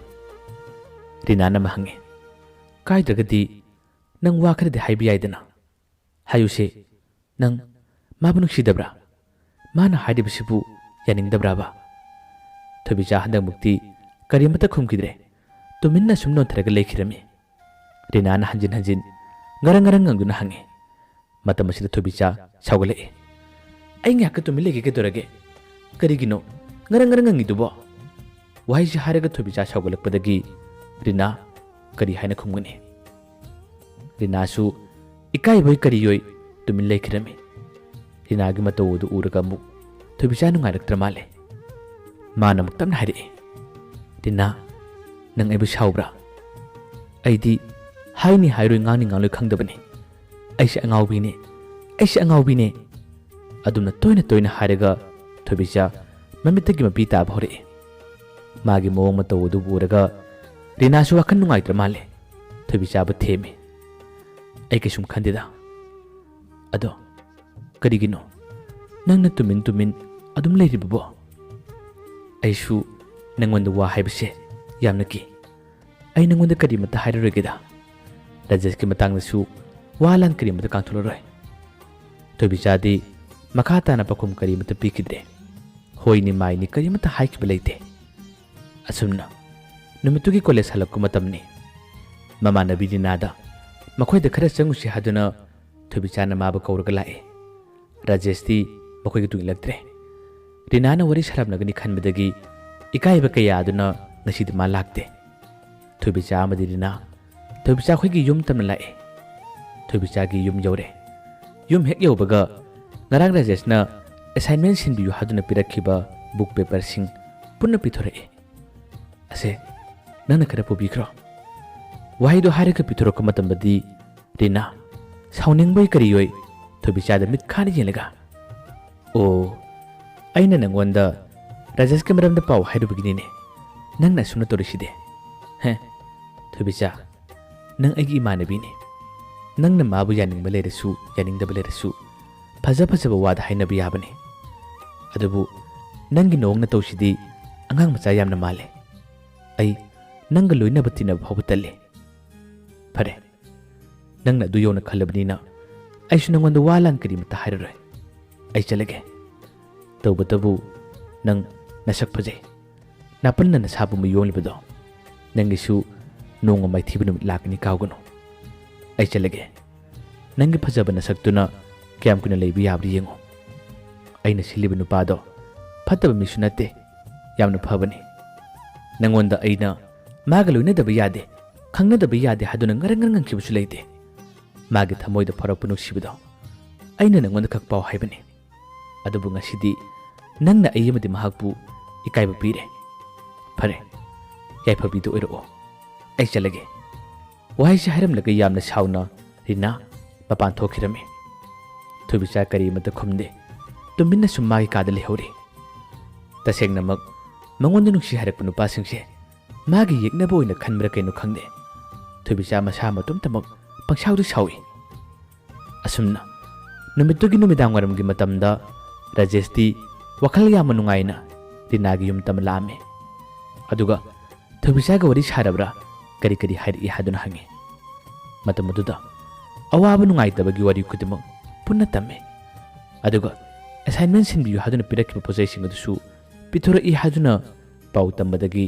ꯔꯤꯅꯥꯅ ꯑꯃ ꯍꯪꯉꯤ꯫ "ꯀꯥꯏꯗ꯭ꯔꯒꯗꯤ ꯅꯪ ꯋꯥ ꯈꯔꯗꯤ ꯍꯥꯏꯕ ꯌꯥꯏꯗꯅ꯫ ꯍꯥꯏꯌꯨꯁꯦ, ꯅꯪ ꯃꯥꯕꯨ ꯅꯨꯡꯁꯤꯗꯕ꯭ꯔꯥ? ꯃꯥꯅ ꯍꯥꯏꯔꯤꯕꯁꯤꯕꯨ ꯌꯥꯅꯤꯡꯗꯕ꯭ꯔꯥꯕ?" ꯊꯣꯏꯕꯤꯆꯥ ꯍꯟꯗꯛꯃꯨꯛꯇꯤ ꯀꯔꯤꯃꯠꯇ ꯈꯨꯝꯈꯤꯗ꯭ꯔꯦ꯫ ꯇꯨꯃꯤꯟꯅ ꯁꯨꯝ ꯅꯣꯟꯊꯔꯒ ꯂꯩꯈꯤꯔꯝꯃꯤ꯫ ꯔꯤꯅꯥꯅ ꯍꯟꯖꯤꯟ ꯍꯟꯖꯤꯟ ꯉꯔꯪ ꯉꯔꯪ ꯉꯪꯗꯨꯅ ꯍꯪꯉꯤ꯫ ꯃꯇꯝ ꯑꯁꯤꯗ ꯊꯣꯏꯕꯤꯆꯥ ꯁꯥꯎꯒꯠꯂꯛꯏ꯫ "ꯑꯩ ꯉꯥꯏꯍꯥꯛꯀ ꯇꯨꯃꯤꯟ ꯂꯩꯒꯦ ꯀꯩꯗꯧꯔꯒꯦ? ꯀꯔꯤꯒꯤꯅꯣ ꯉꯔꯪ ꯉꯔꯪ ꯉꯪꯉꯤꯗꯨꯕꯣ?" ꯋꯥꯍꯩꯁꯤ ꯍꯥꯏꯔꯒ ꯊꯣꯏꯕꯤꯆꯥ ꯁꯥꯎꯒꯠꯂꯛꯄꯗꯒꯤ ꯔꯤꯅꯥ ꯀꯔꯤ ꯍꯥꯏꯅ ꯈꯨꯝꯒꯅꯤ? ꯔꯤꯅꯥꯁꯨ ꯏꯀꯥꯏꯕꯣꯏ ꯀꯔꯤꯌꯣꯏ ꯇꯨꯃꯤꯟ ꯂꯩꯈꯤꯔꯝꯃꯤ꯫ ꯔꯤꯅꯥꯒꯤ ꯃꯇꯧ ꯑꯗꯨ ꯎꯔꯒ ꯑꯃꯨꯛ ꯊꯣꯏꯕꯤꯆꯥ ꯅꯨꯡꯉꯥꯏꯔꯛꯇ꯭ꯔ ꯃꯥꯜꯂꯦ꯫ ꯃꯥꯅ ꯑꯃꯨꯛ ꯇꯞꯅ ꯍꯥꯏꯔꯛꯏ, "ꯔꯤꯅꯥ, ꯅꯪ ꯑꯩꯕꯨ ꯁꯥꯎꯕ꯭ꯔꯥ? ꯑꯩꯗꯤ ꯍꯥꯏꯅꯤ ꯍꯥꯏꯔꯣꯏ, ꯉꯥꯡꯅꯤ ꯉꯥꯡꯂꯣꯏ ꯈꯪꯗꯕꯅꯤ꯫ ꯑꯩꯁꯦ ꯑꯉꯥꯎꯕꯤꯅꯦ, ꯑꯩꯁꯦ ꯑꯉꯥꯎꯕꯤꯅꯦ꯫" ꯑꯗꯨꯝꯅ ꯇꯣꯏꯅ ꯇꯣꯏꯅ ꯍꯥꯏꯔꯒ ꯊꯣꯏꯕꯤꯆꯥ ꯃꯃꯤꯠꯇꯒꯤ ꯃꯄꯤ ꯇꯥꯕ ꯍꯧꯔꯛꯏ꯫ ꯃꯥꯒꯤ ꯃꯑꯣꯡ ꯃꯇꯧ ꯑꯗꯨꯕꯨ ꯎꯔꯒ ꯔꯤꯅꯥꯁꯨ ꯋꯥꯈꯜ ꯅꯨꯡꯉꯥꯏꯇ꯭ꯔ ꯃꯥꯜꯂꯦ꯫ ꯊꯣꯏꯕꯤꯆꯥꯕꯨ ꯊꯦꯝꯃꯤ꯫ "ꯑꯩ ꯀꯩꯁꯨꯝ ꯈꯟꯗꯦꯗ꯫ ꯑꯗꯣ ꯀꯔꯤꯒꯤꯅꯣ ꯅꯪꯅ ꯇꯨꯃꯤꯟ ꯇꯨꯃꯤꯟ ꯑꯗꯨꯝ ꯂꯩꯔꯤꯕꯕꯣ? ꯑꯩꯁꯨ ꯅꯪꯉꯣꯟꯗ ꯋꯥ ꯍꯥꯏꯕꯁꯦ ꯌꯥꯝꯅ ꯀꯤ꯫ ꯑꯩ ꯅꯪꯉꯣꯟꯗ ꯀꯔꯤꯃꯠꯇ ꯍꯥꯏꯔꯔꯣꯏꯒꯦꯗ꯫ ꯔꯥꯖꯦꯁꯀꯤ ꯃꯇꯥꯡꯗꯁꯨ ꯋꯥ ꯂꯥꯟ ꯀꯔꯤꯃꯠꯇ ꯀꯥꯡꯊꯣꯛꯂꯔꯣꯏ꯫" ꯊꯣꯏꯕꯤꯆꯥꯗꯤ ꯃꯈꯥ ꯇꯥꯅ ꯄꯥꯎꯈꯨꯝ ꯀꯔꯤꯃꯠꯇ ꯄꯤꯈꯤꯗ꯭ꯔꯦ꯫ ꯍꯣꯏꯅꯤ ꯃꯥꯏꯅꯤ ꯀꯔꯤꯃꯠꯇ ꯍꯥꯏꯈꯤꯕ ꯂꯩꯇꯦ꯫ ꯑꯁꯨꯝꯅ ꯅꯨꯃꯤꯠꯇꯨꯒꯤ ꯀꯣꯂꯦꯖ ꯍꯜꯂꯛꯄ ꯃꯇꯝꯅꯤ꯫ ꯃꯃꯥꯟꯅꯕꯤ ꯔꯤꯅꯥꯗ ꯃꯈꯣꯏꯗ ꯈꯔ ꯆꯪꯉꯨꯁꯤ ꯍꯥꯏꯗꯨꯅ ꯊꯣꯏꯕꯤꯆꯥꯅ ꯃꯥꯕꯨ ꯀꯧꯔꯒ ꯂꯥꯛꯏ꯫ ꯔꯥꯖꯦꯁꯇꯤ ꯃꯈꯣꯏꯒꯤ ꯇꯨꯡ ꯏꯜꯂꯛꯇ꯭ꯔꯦ꯫ ꯔꯤꯅꯥꯅ ꯋꯥꯔꯤ ꯁꯥꯔꯝꯂꯒꯅꯤ ꯈꯟꯕꯗꯒꯤ ꯏꯀꯥꯏꯕ ꯀꯌꯥ ꯑꯗꯨꯅ ꯉꯁꯤꯗꯤ ꯃꯥ ꯂꯥꯛꯇꯦ꯫ ꯊꯣꯏꯕꯤꯆꯥ ꯑꯃꯗꯤ ꯔꯤꯅꯥ ꯊꯣꯏꯕꯤꯆꯥ ꯑꯩꯈꯣꯏꯒꯤ ꯌꯨꯝ ꯇꯝꯅ ꯂꯥꯛꯑꯦ꯫ ꯊꯣꯏꯕꯤꯆꯥꯒꯤ ꯌꯨꯝ ꯌꯧꯔꯦ꯫ ꯌꯨꯝ ꯍꯦꯛ ꯌꯧꯕꯒ ꯉꯔꯥꯡ ꯔꯥꯖꯦꯁꯅ ꯑꯦꯁꯥꯏꯟꯃꯦꯟ ꯁꯤꯟꯕꯤꯌꯨ ꯍꯥꯏꯗꯨꯅ ꯄꯤꯔꯛꯈꯤꯕ ꯕꯨꯛ ꯄꯦꯄꯔꯁꯤꯡ ꯄꯨꯟꯅ ꯄꯤꯊꯣꯔꯛꯑꯦ꯫ "ꯑꯁꯦ, ꯅꯪꯅ ꯈꯔ ꯄꯨꯕꯤꯈ꯭ꯔꯣ꯫" ꯋꯥꯍꯩꯗꯣ ꯍꯥꯏꯔꯒ ꯄꯤꯊꯣꯔꯛꯄ ꯃꯇꯝꯗꯗꯤ ꯔꯤꯅꯥ ꯁꯥꯎꯅꯤꯡꯕꯣꯏ ꯀꯔꯤꯌꯣꯏ ꯊꯣꯏꯕꯤꯆꯥꯗ ꯃꯤꯠ ꯈꯥꯅ ꯌꯦꯡꯂꯒ, "ꯑꯣ, ꯑꯩꯅ ꯅꯪꯉꯣꯟꯗ ꯔꯥꯖꯦꯁꯀꯤ ꯃꯔꯝꯗ ꯄꯥꯎ ꯍꯥꯏꯔꯨꯕꯒꯤꯅꯤꯅꯦ ꯅꯪꯅ ꯑꯁꯨꯝꯅ ꯇꯧꯔꯤꯁꯤꯗꯤ꯫ ꯍꯦ, ꯊꯣꯏꯕꯤꯆꯥ, ꯅꯪ ꯑꯩꯒꯤ ꯏꯃꯥꯟꯅꯕꯤꯅꯤ꯫ ꯅꯪꯅ ꯃꯥꯕꯨ ꯌꯥꯅꯤꯡꯕ ꯂꯩꯔꯁꯨ ꯌꯥꯅꯤꯡꯗꯕ ꯂꯩꯔꯁꯨ ꯐꯖ ꯐꯖꯕ ꯋꯥꯗ ꯍꯥꯏꯅꯕ ꯌꯥꯕꯅꯤ꯫ ꯑꯗꯨꯕꯨ ꯅꯪꯒꯤ ꯅꯑꯣꯡ ꯅꯇꯧꯁꯤꯗꯤ ꯑꯉꯥꯡ ꯃꯆꯥ ꯌꯥꯝꯅ ꯃꯥꯜꯂꯦ꯫ ꯑꯩ ꯅꯪꯒ ꯂꯣꯏꯅꯕ ꯇꯤꯟꯅꯕ ꯐꯥꯎꯕ ꯇꯜꯂꯦ꯫ ꯐꯔꯦ, ꯅꯪꯅ ꯑꯗꯨ ꯌꯧꯅ ꯈꯜꯂꯕꯅꯤꯅ ꯑꯩꯁꯨ ꯅꯪꯉꯣꯟꯗ ꯋꯥ ꯂꯥꯟ ꯀꯔꯤꯃꯠꯇ ꯍꯥꯏꯔꯔꯣꯏ꯫ ꯑꯩ ꯆꯠꯂꯒꯦ꯫ ꯇꯧꯕꯇꯕꯨ ꯅꯪ ꯅꯁꯛ ꯐꯖꯩ꯫ ꯅꯥꯄꯜꯅ ꯅꯁꯥ ꯄꯨꯝꯕ ꯌꯣꯝꯂꯤꯕꯗꯣ, ꯅꯪꯒꯤꯁꯨ ꯅꯣꯡꯃ ꯃꯥꯏꯊꯤꯕ ꯅꯨꯃꯤꯠ ꯂꯥꯛꯀꯅꯤ, ꯀꯥꯎꯒꯅꯨ꯫ ꯑꯩ ꯆꯠꯂꯒꯦ꯫ ꯅꯪꯒꯤ ꯐꯖꯕ ꯅꯁꯛꯇꯨꯅ ꯀꯌꯥꯝ ꯀꯨꯏꯅ ꯂꯩꯕ ꯌꯥꯕ꯭ꯔꯥ ꯌꯦꯡꯉꯨ꯫ ꯑꯩꯅ ꯁꯤꯜꯂꯤꯕ ꯅꯨꯄꯥꯗꯣ ꯐꯠꯇꯕ ꯃꯤꯁꯨ ꯅꯠꯇꯦ, ꯌꯥꯝꯅ ꯐꯕꯅꯤ꯫ ꯅꯪꯉꯣꯟꯗ ꯑꯩꯅ ꯃꯥꯒ ꯂꯣꯏꯅꯗꯕ ꯌꯥꯗꯦ, ꯈꯪꯅꯗꯕ ꯌꯥꯗꯦ ꯍꯥꯏꯗꯨꯅ ꯉꯔꯪ ꯉꯔꯪ ꯉꯪꯈꯤꯕꯁꯨ ꯂꯩꯇꯦ꯫ ꯃꯥꯒꯤ ꯊꯃꯣꯏꯗ ꯐꯥꯎꯔꯛꯄ ꯅꯨꯡꯁꯤꯕꯗꯣ ꯑꯩꯅ ꯅꯪꯉꯣꯟꯗ ꯈꯛ ꯄꯥꯎ ꯍꯥꯏꯕꯅꯤ꯫ ꯑꯗꯨꯕꯨ ꯉꯁꯤꯗꯤ ꯅꯪꯅ ꯑꯩ ꯑꯃꯗꯤ ꯃꯍꯥꯛꯄꯨ ꯏꯀꯥꯏꯕ ꯄꯤꯔꯦ꯫ ꯐꯔꯦ, ꯌꯥꯏꯐꯕꯤꯗ ꯑꯣꯏꯔꯛꯑꯣ꯫ ꯑꯩ ꯆꯠꯂꯒꯦ꯫" ꯋꯥꯍꯩꯁꯤ ꯍꯥꯏꯔꯝꯂꯒ ꯌꯥꯝꯅ ꯁꯥꯎꯅ ꯔꯤꯅꯥ ꯃꯄꯥꯟ ꯊꯣꯛꯈꯤꯔꯝꯃꯤ꯫ ꯊꯣꯏꯕꯤꯆꯥ ꯀꯔꯤꯃꯠꯇ ꯈꯨꯝꯗꯦ꯫ ꯇꯨꯃꯤꯟꯅ ꯁꯨꯝ ꯃꯥꯒꯤ ꯀꯥꯗ ꯂꯩꯍꯧꯔꯤ꯫ ꯇꯁꯦꯡꯅꯃꯛ ꯃꯉꯣꯟꯗ ꯅꯨꯡꯁꯤ ꯍꯥꯏꯔꯛꯄ ꯅꯨꯄꯥꯁꯤꯡꯁꯦ ꯃꯥꯒꯤ ꯌꯦꯛꯅꯕ ꯑꯣꯏꯅ ꯈꯟꯕ꯭ꯔꯥ ꯀꯩꯅꯣ ꯈꯪꯗꯦ, ꯊꯣꯏꯕꯤꯆꯥ ꯃꯁꯥ ꯃꯇꯣꯝꯇꯃꯛ ꯄꯪꯁꯥꯎꯗ ꯁꯥꯎꯏ꯫ ꯑꯁꯨꯝꯅ ꯅꯨꯃꯤꯠꯇꯨꯒꯤ ꯅꯨꯃꯤꯗꯥꯡ ꯋꯥꯏꯔꯝꯒꯤ ꯃꯇꯝꯗ ꯔꯥꯖꯦꯁꯇꯤ ꯋꯥꯈꯜ ꯌꯥꯝꯅ ꯅꯨꯡꯉꯥꯏꯅ ꯔꯤꯅꯥꯒꯤ ꯌꯨꯝ ꯇꯝꯕ ꯂꯥꯛꯑꯝꯃꯤ꯫ ꯑꯗꯨꯒ ꯊꯣꯏꯕꯤꯆꯥꯒ ꯋꯥꯔꯤ ꯁꯥꯔꯕ꯭ꯔꯥ, ꯀꯔꯤ ꯀꯔꯤ ꯍꯥꯏꯔꯛꯏ ꯍꯥꯏꯗꯨꯅ ꯍꯪꯉꯤ꯫ ꯃꯇꯝ ꯑꯗꯨꯗ ꯑꯋꯥꯕ ꯅꯨꯡꯉꯥꯏꯇꯕꯒꯤ ꯋꯥꯔꯤ ꯈꯨꯗꯤꯡꯃꯛ ꯄꯨꯟꯅ ꯇꯝꯃꯤ꯫ ꯑꯗꯨꯒ ꯑꯦꯁꯥꯏꯟꯃꯦꯟ ꯁꯤꯟꯕꯤꯌꯨ ꯍꯥꯏꯗꯨꯅ ꯄꯤꯔꯛꯈꯤꯕ ꯄꯣꯠꯆꯩꯁꯤꯡ ꯑꯗꯨꯁꯨ ꯄꯤꯊꯣꯔꯛꯏ ꯍꯥꯏꯗꯨꯅ ꯄꯥꯎ ꯇꯝꯕꯗꯒꯤ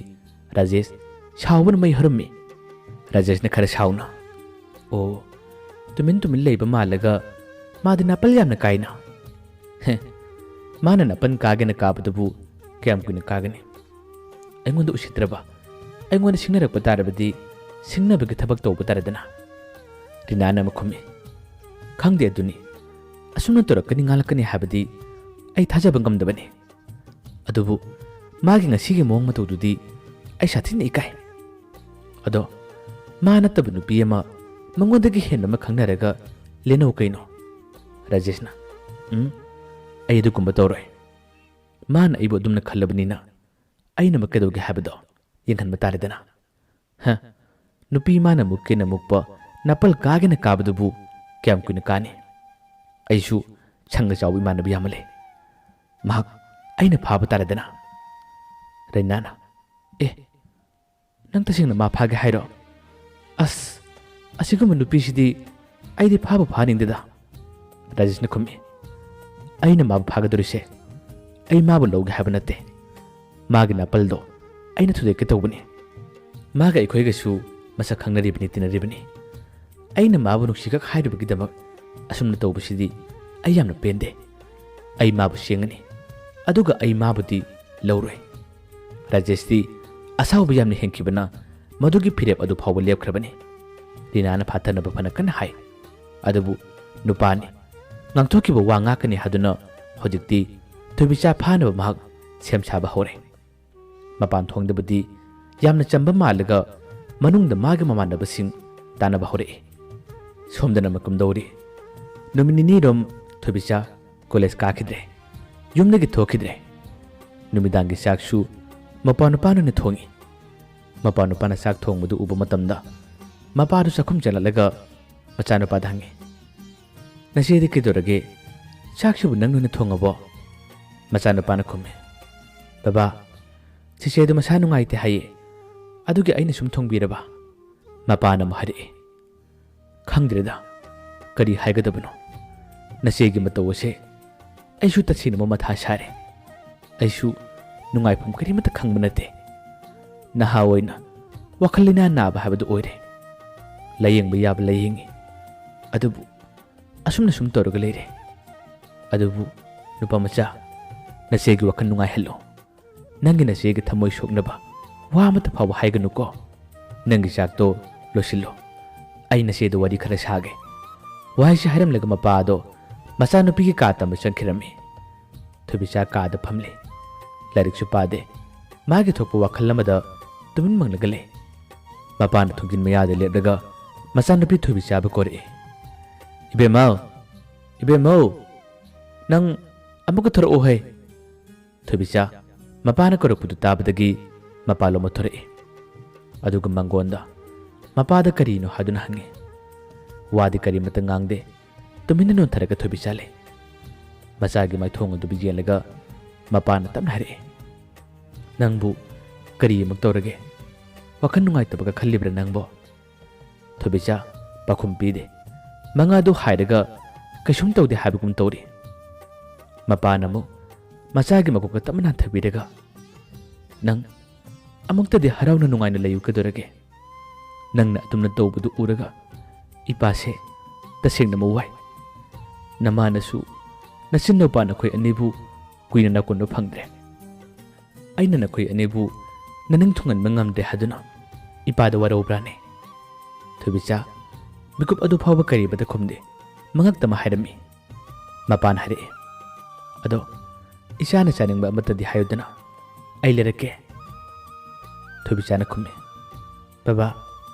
ꯔꯥꯖꯦꯁ ꯁꯥꯎꯕꯅ ꯃꯩ ꯍꯧꯔꯝꯃꯤ꯫ ꯔꯥꯖꯦꯁꯅ ꯈꯔ ꯁꯥꯎꯅ, "ꯑꯣ, ꯇꯨꯃꯤꯟ ꯇꯨꯃꯤꯟ ꯂꯩꯕ ꯃꯥꯜꯂꯒ ꯃꯥꯗꯤ ꯅꯥꯄꯜ ꯌꯥꯝꯅ ꯀꯥꯏꯅ?" "ꯍꯦ, ꯃꯥꯅ ꯅꯥꯄꯜ ꯀꯥꯒꯦꯅ ꯀꯥꯕꯗꯨꯕꯨ ꯀꯌꯥꯝ ꯀꯨꯏꯅ ꯀꯥꯒꯅꯤ? ꯑꯩꯉꯣꯟꯗ ꯎꯁꯤꯠꯇ꯭ꯔꯕ, ꯑꯩꯉꯣꯟꯗ ꯁꯤꯡꯅꯔꯛꯄ ꯇꯥꯔꯕꯗꯤ ꯁꯤꯡꯅꯕꯒꯤ ꯊꯕꯛ ꯇꯧꯕ ꯇꯥꯔꯦꯗꯅ?" ꯔꯤꯅꯥꯅ ꯑꯃꯨꯛ ꯈꯨꯝꯃꯤ, "ꯈꯪꯗꯦ ꯑꯗꯨꯅꯤ, ꯑꯁꯨꯝꯅ ꯇꯧꯔꯛꯀꯅꯤ ꯉꯥꯜꯂꯛꯀꯅꯤ ꯍꯥꯏꯕꯗꯤ ꯑꯩ ꯊꯥꯖꯕ ꯉꯝꯗꯕꯅꯤ꯫ ꯑꯗꯨꯕꯨ ꯃꯥꯒꯤ ꯉꯁꯤꯒꯤ ꯃꯑꯣꯡ ꯃꯇꯧꯗꯨꯗꯤ ꯑꯩ ꯁꯥꯊꯤꯅ ꯏꯀꯥꯏ꯫ ꯑꯗꯣ ꯃꯥ ꯅꯠꯇꯕ ꯅꯨꯄꯤ ꯑꯃ ꯃꯉꯣꯟꯗꯒꯤ ꯍꯦꯟꯕ ꯑꯃ ꯈꯪꯅꯔꯒ ꯂꯦꯟꯅꯧ ꯀꯩꯅꯣ?" ꯔꯥꯖꯦꯁꯅ, "ꯎꯝ, ꯑꯩ ꯑꯗꯨꯒꯨꯝꯕ ꯇꯧꯔꯣꯏ꯫ ꯃꯥꯅ ꯑꯩꯕꯨ ꯑꯗꯨꯝꯅ ꯈꯜꯂꯕꯅꯤꯅ ꯑꯩꯅ ꯑꯃꯨꯛ ꯀꯩꯗꯧꯒꯦ ꯍꯥꯏꯕꯗꯣ ꯌꯦꯡꯍꯟꯕ ꯇꯥꯔꯦꯗꯅ꯫ ꯍ, ꯅꯨꯄꯤ ꯃꯥꯅ ꯃꯨꯛꯀꯦꯅ ꯃꯨꯛꯄ ꯅꯥꯄꯜ ꯀꯥꯒꯦꯅ ꯀꯥꯕꯗꯨꯕꯨ ꯀꯌꯥꯝ ꯀꯨꯏꯅ ꯀꯥꯅꯤ? ꯑꯩꯁꯨ ꯁꯪꯒ ꯆꯥꯎꯕ ꯏꯃꯥꯟꯅꯕꯤ ꯑꯃ ꯂꯩ꯫ ꯃꯍꯥꯛ ꯑꯩꯅ ꯐꯥꯕ ꯇꯥꯔꯦꯗꯅ꯫" ꯔꯩꯅꯥꯅ, "ꯑꯦ, ꯅꯪ ꯇꯁꯦꯡꯅ ꯃꯥ ꯐꯥꯒꯦ ꯍꯥꯏꯔꯣ? ꯑꯁ, ꯑꯁꯤꯒꯨꯝꯕ ꯅꯨꯄꯤꯁꯤꯗꯤ ꯑꯩꯗꯤ ꯐꯥꯕꯨ ꯐꯥꯅꯤꯡꯗꯦꯗ꯫" ꯔꯥꯖꯦꯁꯅ ꯈꯨꯝꯃꯤ, "ꯑꯩꯅ ꯃꯥꯕꯨ ꯐꯥꯒꯗꯧꯔꯤꯁꯦ ꯑꯩ ꯃꯥꯕꯨ ꯂꯧꯒꯦ ꯍꯥꯏꯕ ꯅꯠꯇꯦ꯫ ꯃꯥꯒꯤ ꯅꯥꯄꯜꯗꯣ ꯑꯩꯅ ꯊꯨꯗꯦꯛꯀꯦ ꯇꯧꯕꯅꯤ꯫ ꯃꯥꯒ ꯑꯩꯈꯣꯏꯒꯁꯨ ꯃꯁꯛ ꯈꯪꯅꯔꯤꯕꯅꯤ, ꯇꯤꯟꯅꯔꯤꯕꯅꯤ꯫ ꯑꯩꯅ ꯃꯥꯕꯨ ꯅꯨꯡꯁꯤꯈꯛ ꯍꯥꯏꯔꯨꯕꯒꯤꯗꯃꯛ ꯑꯁꯨꯝꯅ ꯇꯧꯕꯁꯤꯗꯤ ꯑꯩ ꯌꯥꯝꯅ ꯄꯦꯟꯗꯦ꯫ ꯑꯩ ꯃꯥꯕꯨ ꯁꯦꯡꯉꯅꯤ, ꯑꯗꯨꯒ ꯑꯩ ꯃꯥꯕꯨꯗꯤ ꯂꯧꯔꯣꯏ꯫" ꯔꯥꯖꯦꯁꯇꯤ ꯑꯁꯥꯎꯕ ꯌꯥꯝꯅ ꯍꯦꯟꯈꯤꯕꯅ ꯃꯗꯨꯒꯤ ꯐꯤꯔꯦꯞ ꯑꯗꯨ ꯐꯥꯎꯕ ꯂꯦꯞꯈ꯭ꯔꯕꯅꯤ꯫ ꯔꯤꯅꯥꯅ ꯐꯥꯊꯅꯕ ꯐꯅ ꯀꯟꯅ ꯍꯥꯏ꯫ ꯑꯗꯨꯕꯨ ꯅꯨꯄꯥꯅꯤ꯫ ꯉꯥꯡꯊꯣꯛꯈꯤꯕ ꯋꯥ ꯉꯥꯛꯀꯅꯤ ꯍꯥꯏꯗꯨꯅ ꯍꯧꯖꯤꯛꯇꯤ ꯊꯣꯏꯕꯤꯆꯥ ꯐꯥꯅꯕ ꯃꯍꯥꯛ ꯁꯦꯝ ꯁꯥꯕ ꯍꯧꯔꯦ꯫ ꯃꯄꯥꯟ ꯊꯣꯡꯗꯕꯨꯗꯤ ꯌꯥꯝꯅ ꯆꯝꯕ ꯃꯥꯜꯂꯒ ꯃꯅꯨꯡꯗ ꯃꯥꯒꯤ ꯃꯃꯥꯟꯅꯕꯁꯤꯡ ꯇꯥꯟꯅꯕ ꯍꯧꯔꯛꯏ꯫ ꯁꯣꯝꯗꯅ ꯃꯀꯝꯗꯧꯔꯤ꯫ ꯅꯨꯃꯤꯠ ꯅꯤꯅꯤꯔꯣꯝ ꯊꯣꯏꯕꯤꯆꯥ ꯀꯣꯂꯦꯖ ꯀꯥꯈꯤꯗ꯭ꯔꯦ꯫ ꯌꯨꯝꯗꯒꯤ ꯊꯣꯛꯈꯤꯗ꯭ꯔꯦ꯫ ꯅꯨꯃꯤꯗꯥꯡꯒꯤ ꯆꯥꯛꯁꯨ ꯃꯄꯥ ꯅꯨꯄꯥꯅ ꯊꯣꯡꯏ꯫ ꯃꯄꯥ ꯅꯨꯄꯥꯅ ꯆꯥꯛ ꯊꯣꯡꯕꯗꯨ ꯎꯕ ꯃꯇꯝꯗ ꯃꯄꯥꯗꯨ ꯆꯥꯛꯈꯨꯝ ꯆꯪꯂꯛꯂꯒ ꯃꯆꯥꯅꯨꯄꯥꯗ ꯍꯪꯏ, "ꯅꯆꯦꯗꯤ ꯀꯩꯗꯧꯔꯒꯦ? ꯆꯥꯛꯁꯤꯕꯨ ꯅꯪ ꯑꯣꯏꯅ ꯊꯣꯡꯉꯕꯣ?" ꯃꯆꯥꯅꯨꯄꯥꯅ ꯈꯨꯝꯃꯤ, "ꯕꯕꯥ, ꯆꯦꯆꯦꯗꯨ ꯃꯁꯥ ꯅꯨꯡꯉꯥꯏꯇꯦ ꯍꯥꯏꯌꯦ, ꯑꯗꯨꯒꯤ ꯑꯩꯅ ꯁꯨꯝ ꯊꯣꯡꯕꯤꯔꯕ꯫" ꯃꯄꯥꯅ ꯑꯃꯨꯛ ꯍꯥꯏꯔꯛꯏ, "ꯈꯪꯗ꯭ꯔꯦꯗ, ꯀꯔꯤ ꯍꯥꯏꯒꯗꯕꯅꯣ꯫ ꯅꯆꯦꯒꯤ ꯃꯇꯧ ꯑꯁꯦ ꯑꯩꯁꯨ ꯇꯁꯦꯡꯅꯃꯛ ꯃꯊꯥ ꯁꯥꯔꯦ꯫ ꯑꯩꯁꯨ ꯅꯨꯡꯉꯥꯏꯐꯝ ꯀꯔꯤꯃꯠꯇ ꯈꯪꯕ ꯅꯠꯇꯦ꯫ ꯅꯍꯥ ꯑꯣꯏꯅ ꯋꯥꯈꯜ ꯂꯩꯅꯥ ꯅꯥꯕ ꯍꯥꯏꯕꯗꯨ ꯑꯣꯏꯔꯦ꯫ ꯂꯥꯌꯦꯡꯕ ꯌꯥꯕ ꯂꯥꯌꯦꯡꯉꯤ, ꯑꯗꯨꯕꯨ ꯑꯁꯨꯝꯅ ꯁꯨꯝ ꯇꯧꯔꯒ ꯂꯩꯔꯦ꯫ ꯑꯗꯨꯕꯨ ꯅꯨꯄꯥ ꯃꯆꯥ, ꯅꯆꯦꯒꯤ ꯋꯥꯈꯜ ꯅꯨꯡꯉꯥꯏꯍꯜꯂꯨ꯫ ꯅꯪꯒꯤ ꯅꯆꯦꯒꯤ ꯊꯃꯣꯏ ꯁꯣꯛꯅꯕ ꯋꯥ ꯑꯃꯠꯇ ꯐꯥꯎꯕ ꯍꯥꯏꯒꯅꯨꯀꯣ꯫ ꯅꯪꯒꯤ ꯆꯥꯛꯇꯣ ꯂꯣꯏꯁꯤꯜꯂꯣ꯫ ꯑꯩ ꯅꯆꯦꯗ ꯋꯥꯔꯤ ꯈꯔ ꯁꯥꯒꯦ꯫" ꯋꯥꯍꯩꯁꯤ ꯍꯥꯏꯔꯝꯂꯒ ꯃꯄꯥ ꯑꯗꯣ ꯃꯆꯥꯅꯨꯄꯤꯒꯤ ꯀꯥ ꯇꯝꯕ ꯆꯪꯈꯤꯔꯝꯃꯤ꯫ ꯊꯣꯏꯕꯤꯆꯥ ꯀꯥꯗ ꯐꯝꯂꯤ꯫ ꯂꯥꯏꯔꯤꯛꯁꯨ ꯄꯥꯗꯦ꯫ ꯃꯥꯒꯤ ꯊꯣꯛꯄ ꯋꯥꯈꯜ ꯑꯃꯗ ꯇꯨꯃꯤꯟ ꯃꯪꯂꯒ ꯂꯩ꯫ ꯃꯄꯥꯅ ꯊꯣꯡꯖꯤꯟ ꯃꯌꯥꯗ ꯂꯦꯞꯂꯒ ꯃꯆꯥꯅꯨꯄꯤ ꯊꯣꯏꯕꯤꯆꯥꯕꯨ ꯀꯧꯔꯛꯏ, "ꯏꯕꯦꯝꯃꯧ, ꯏꯕꯦꯝꯃꯧ, ꯅꯪ ꯑꯃꯨꯛꯀ ꯊꯣꯔꯛꯑꯣ ꯍꯩ꯫" ꯊꯣꯏꯕꯤꯆꯥ ꯃꯄꯥꯅ ꯀꯧꯔꯛꯄꯗꯨ ꯇꯥꯕꯗꯒꯤ ꯃꯄꯥ ꯂꯣꯝꯕ ꯊꯣꯔꯛꯏ꯫ ꯑꯗꯨꯒ ꯃꯉꯣꯟꯗ ꯃꯄꯥꯗ ꯀꯔꯤꯅꯣ ꯍꯥꯏꯗꯨꯅ ꯍꯪꯉꯤ꯫ ꯋꯥꯗꯤ ꯀꯔꯤꯃꯠꯇ ꯉꯥꯡꯗꯦ꯫ ꯇꯨꯃꯤꯟꯅ ꯅꯣꯟꯊꯔꯒ ꯊꯣꯏꯕꯤꯆꯥ ꯂꯩ꯫ ꯃꯆꯥꯒꯤ ꯃꯥꯏꯊꯣꯡ ꯑꯗꯨꯕꯨ ꯌꯦꯡꯂꯒ ꯃꯄꯥꯅ ꯇꯞꯅ ꯍꯥꯏꯔꯛꯏ, "ꯅꯪꯕꯨ ꯀꯔꯤ ꯑꯃꯨꯛ ꯇꯧꯔꯒꯦ? ꯋꯥꯈꯜ ꯅꯨꯡꯉꯥꯏꯇꯕꯒ ꯈꯜꯂꯤꯕ꯭ꯔꯥ ꯅꯪꯕꯣ?" ꯊꯣꯏꯕꯤꯆꯥ ꯄꯥꯈꯨꯝ ꯄꯤꯗꯦ꯫ ꯃꯉꯥꯗꯨ ꯍꯥꯏꯔꯒ ꯀꯩꯁꯨꯝ ꯇꯧꯗꯦ ꯍꯥꯏꯕꯒꯨꯝ ꯇꯧꯔꯤ꯫ ꯃꯄꯥꯅ ꯑꯃꯨꯛ ꯃꯆꯥꯒꯤ ꯃꯀꯣꯛꯇ ꯇꯞꯅ ꯅꯥꯟꯊꯕꯤꯔꯒ, "ꯅꯪ ꯑꯃꯨꯛꯇꯗꯤ ꯍꯔꯥꯎꯅ ꯅꯨꯡꯉꯥꯏꯅ ꯂꯩꯌꯨ ꯀꯩꯗꯧꯔꯒꯦ? ꯅꯪꯅ ꯑꯗꯨꯝꯅ ꯇꯧꯕꯗꯨ ꯎꯔꯒ ꯏꯄꯥꯁꯦ ꯇꯁꯦꯡꯅ ꯃꯋꯥꯏ꯫ ꯅꯃꯥꯅꯁꯨ ꯅꯆꯤꯟ ꯅꯨꯄꯥ ꯅꯈꯣꯏ ꯑꯅꯤꯕꯨ ꯀꯨꯏꯅ ꯅꯥꯀꯣꯟꯕ ꯐꯪꯗ꯭ꯔꯦ꯫ ꯑꯩꯅ ꯅꯈꯣꯏ ꯑꯅꯤꯕꯨ ꯅꯅꯤꯡ ꯊꯨꯡꯍꯟꯕ ꯉꯝꯗ꯭ꯔꯦ ꯍꯥꯏꯗꯨꯅ ꯏꯄꯥꯗ ꯋꯥꯔꯧꯕ꯭ꯔꯥꯅꯦ?" ꯊꯣꯏꯕꯤꯆꯥ ꯃꯤꯀꯨꯞ ꯑꯗꯨ ꯐꯥꯎꯕ ꯀꯔꯤꯃꯠꯇ ꯈꯨꯝꯗꯦ꯫ ꯃꯉꯛꯇ ꯑꯃ ꯍꯥꯏꯔꯝꯃꯤ꯫ ꯃꯄꯥꯅ ꯍꯥꯏꯔꯛꯏ, "ꯑꯗꯣ ꯏꯆꯥꯅ ꯆꯥꯅꯤꯡꯕ ꯑꯃꯠꯇꯗꯤ ꯍꯥꯏꯌꯨꯗꯅ, ꯑꯩ ꯂꯩꯔꯛꯀꯦ꯫" ꯊꯣꯏꯕꯤꯆꯥꯅ ꯈꯨꯝꯃꯤ, "ꯕꯕꯥ,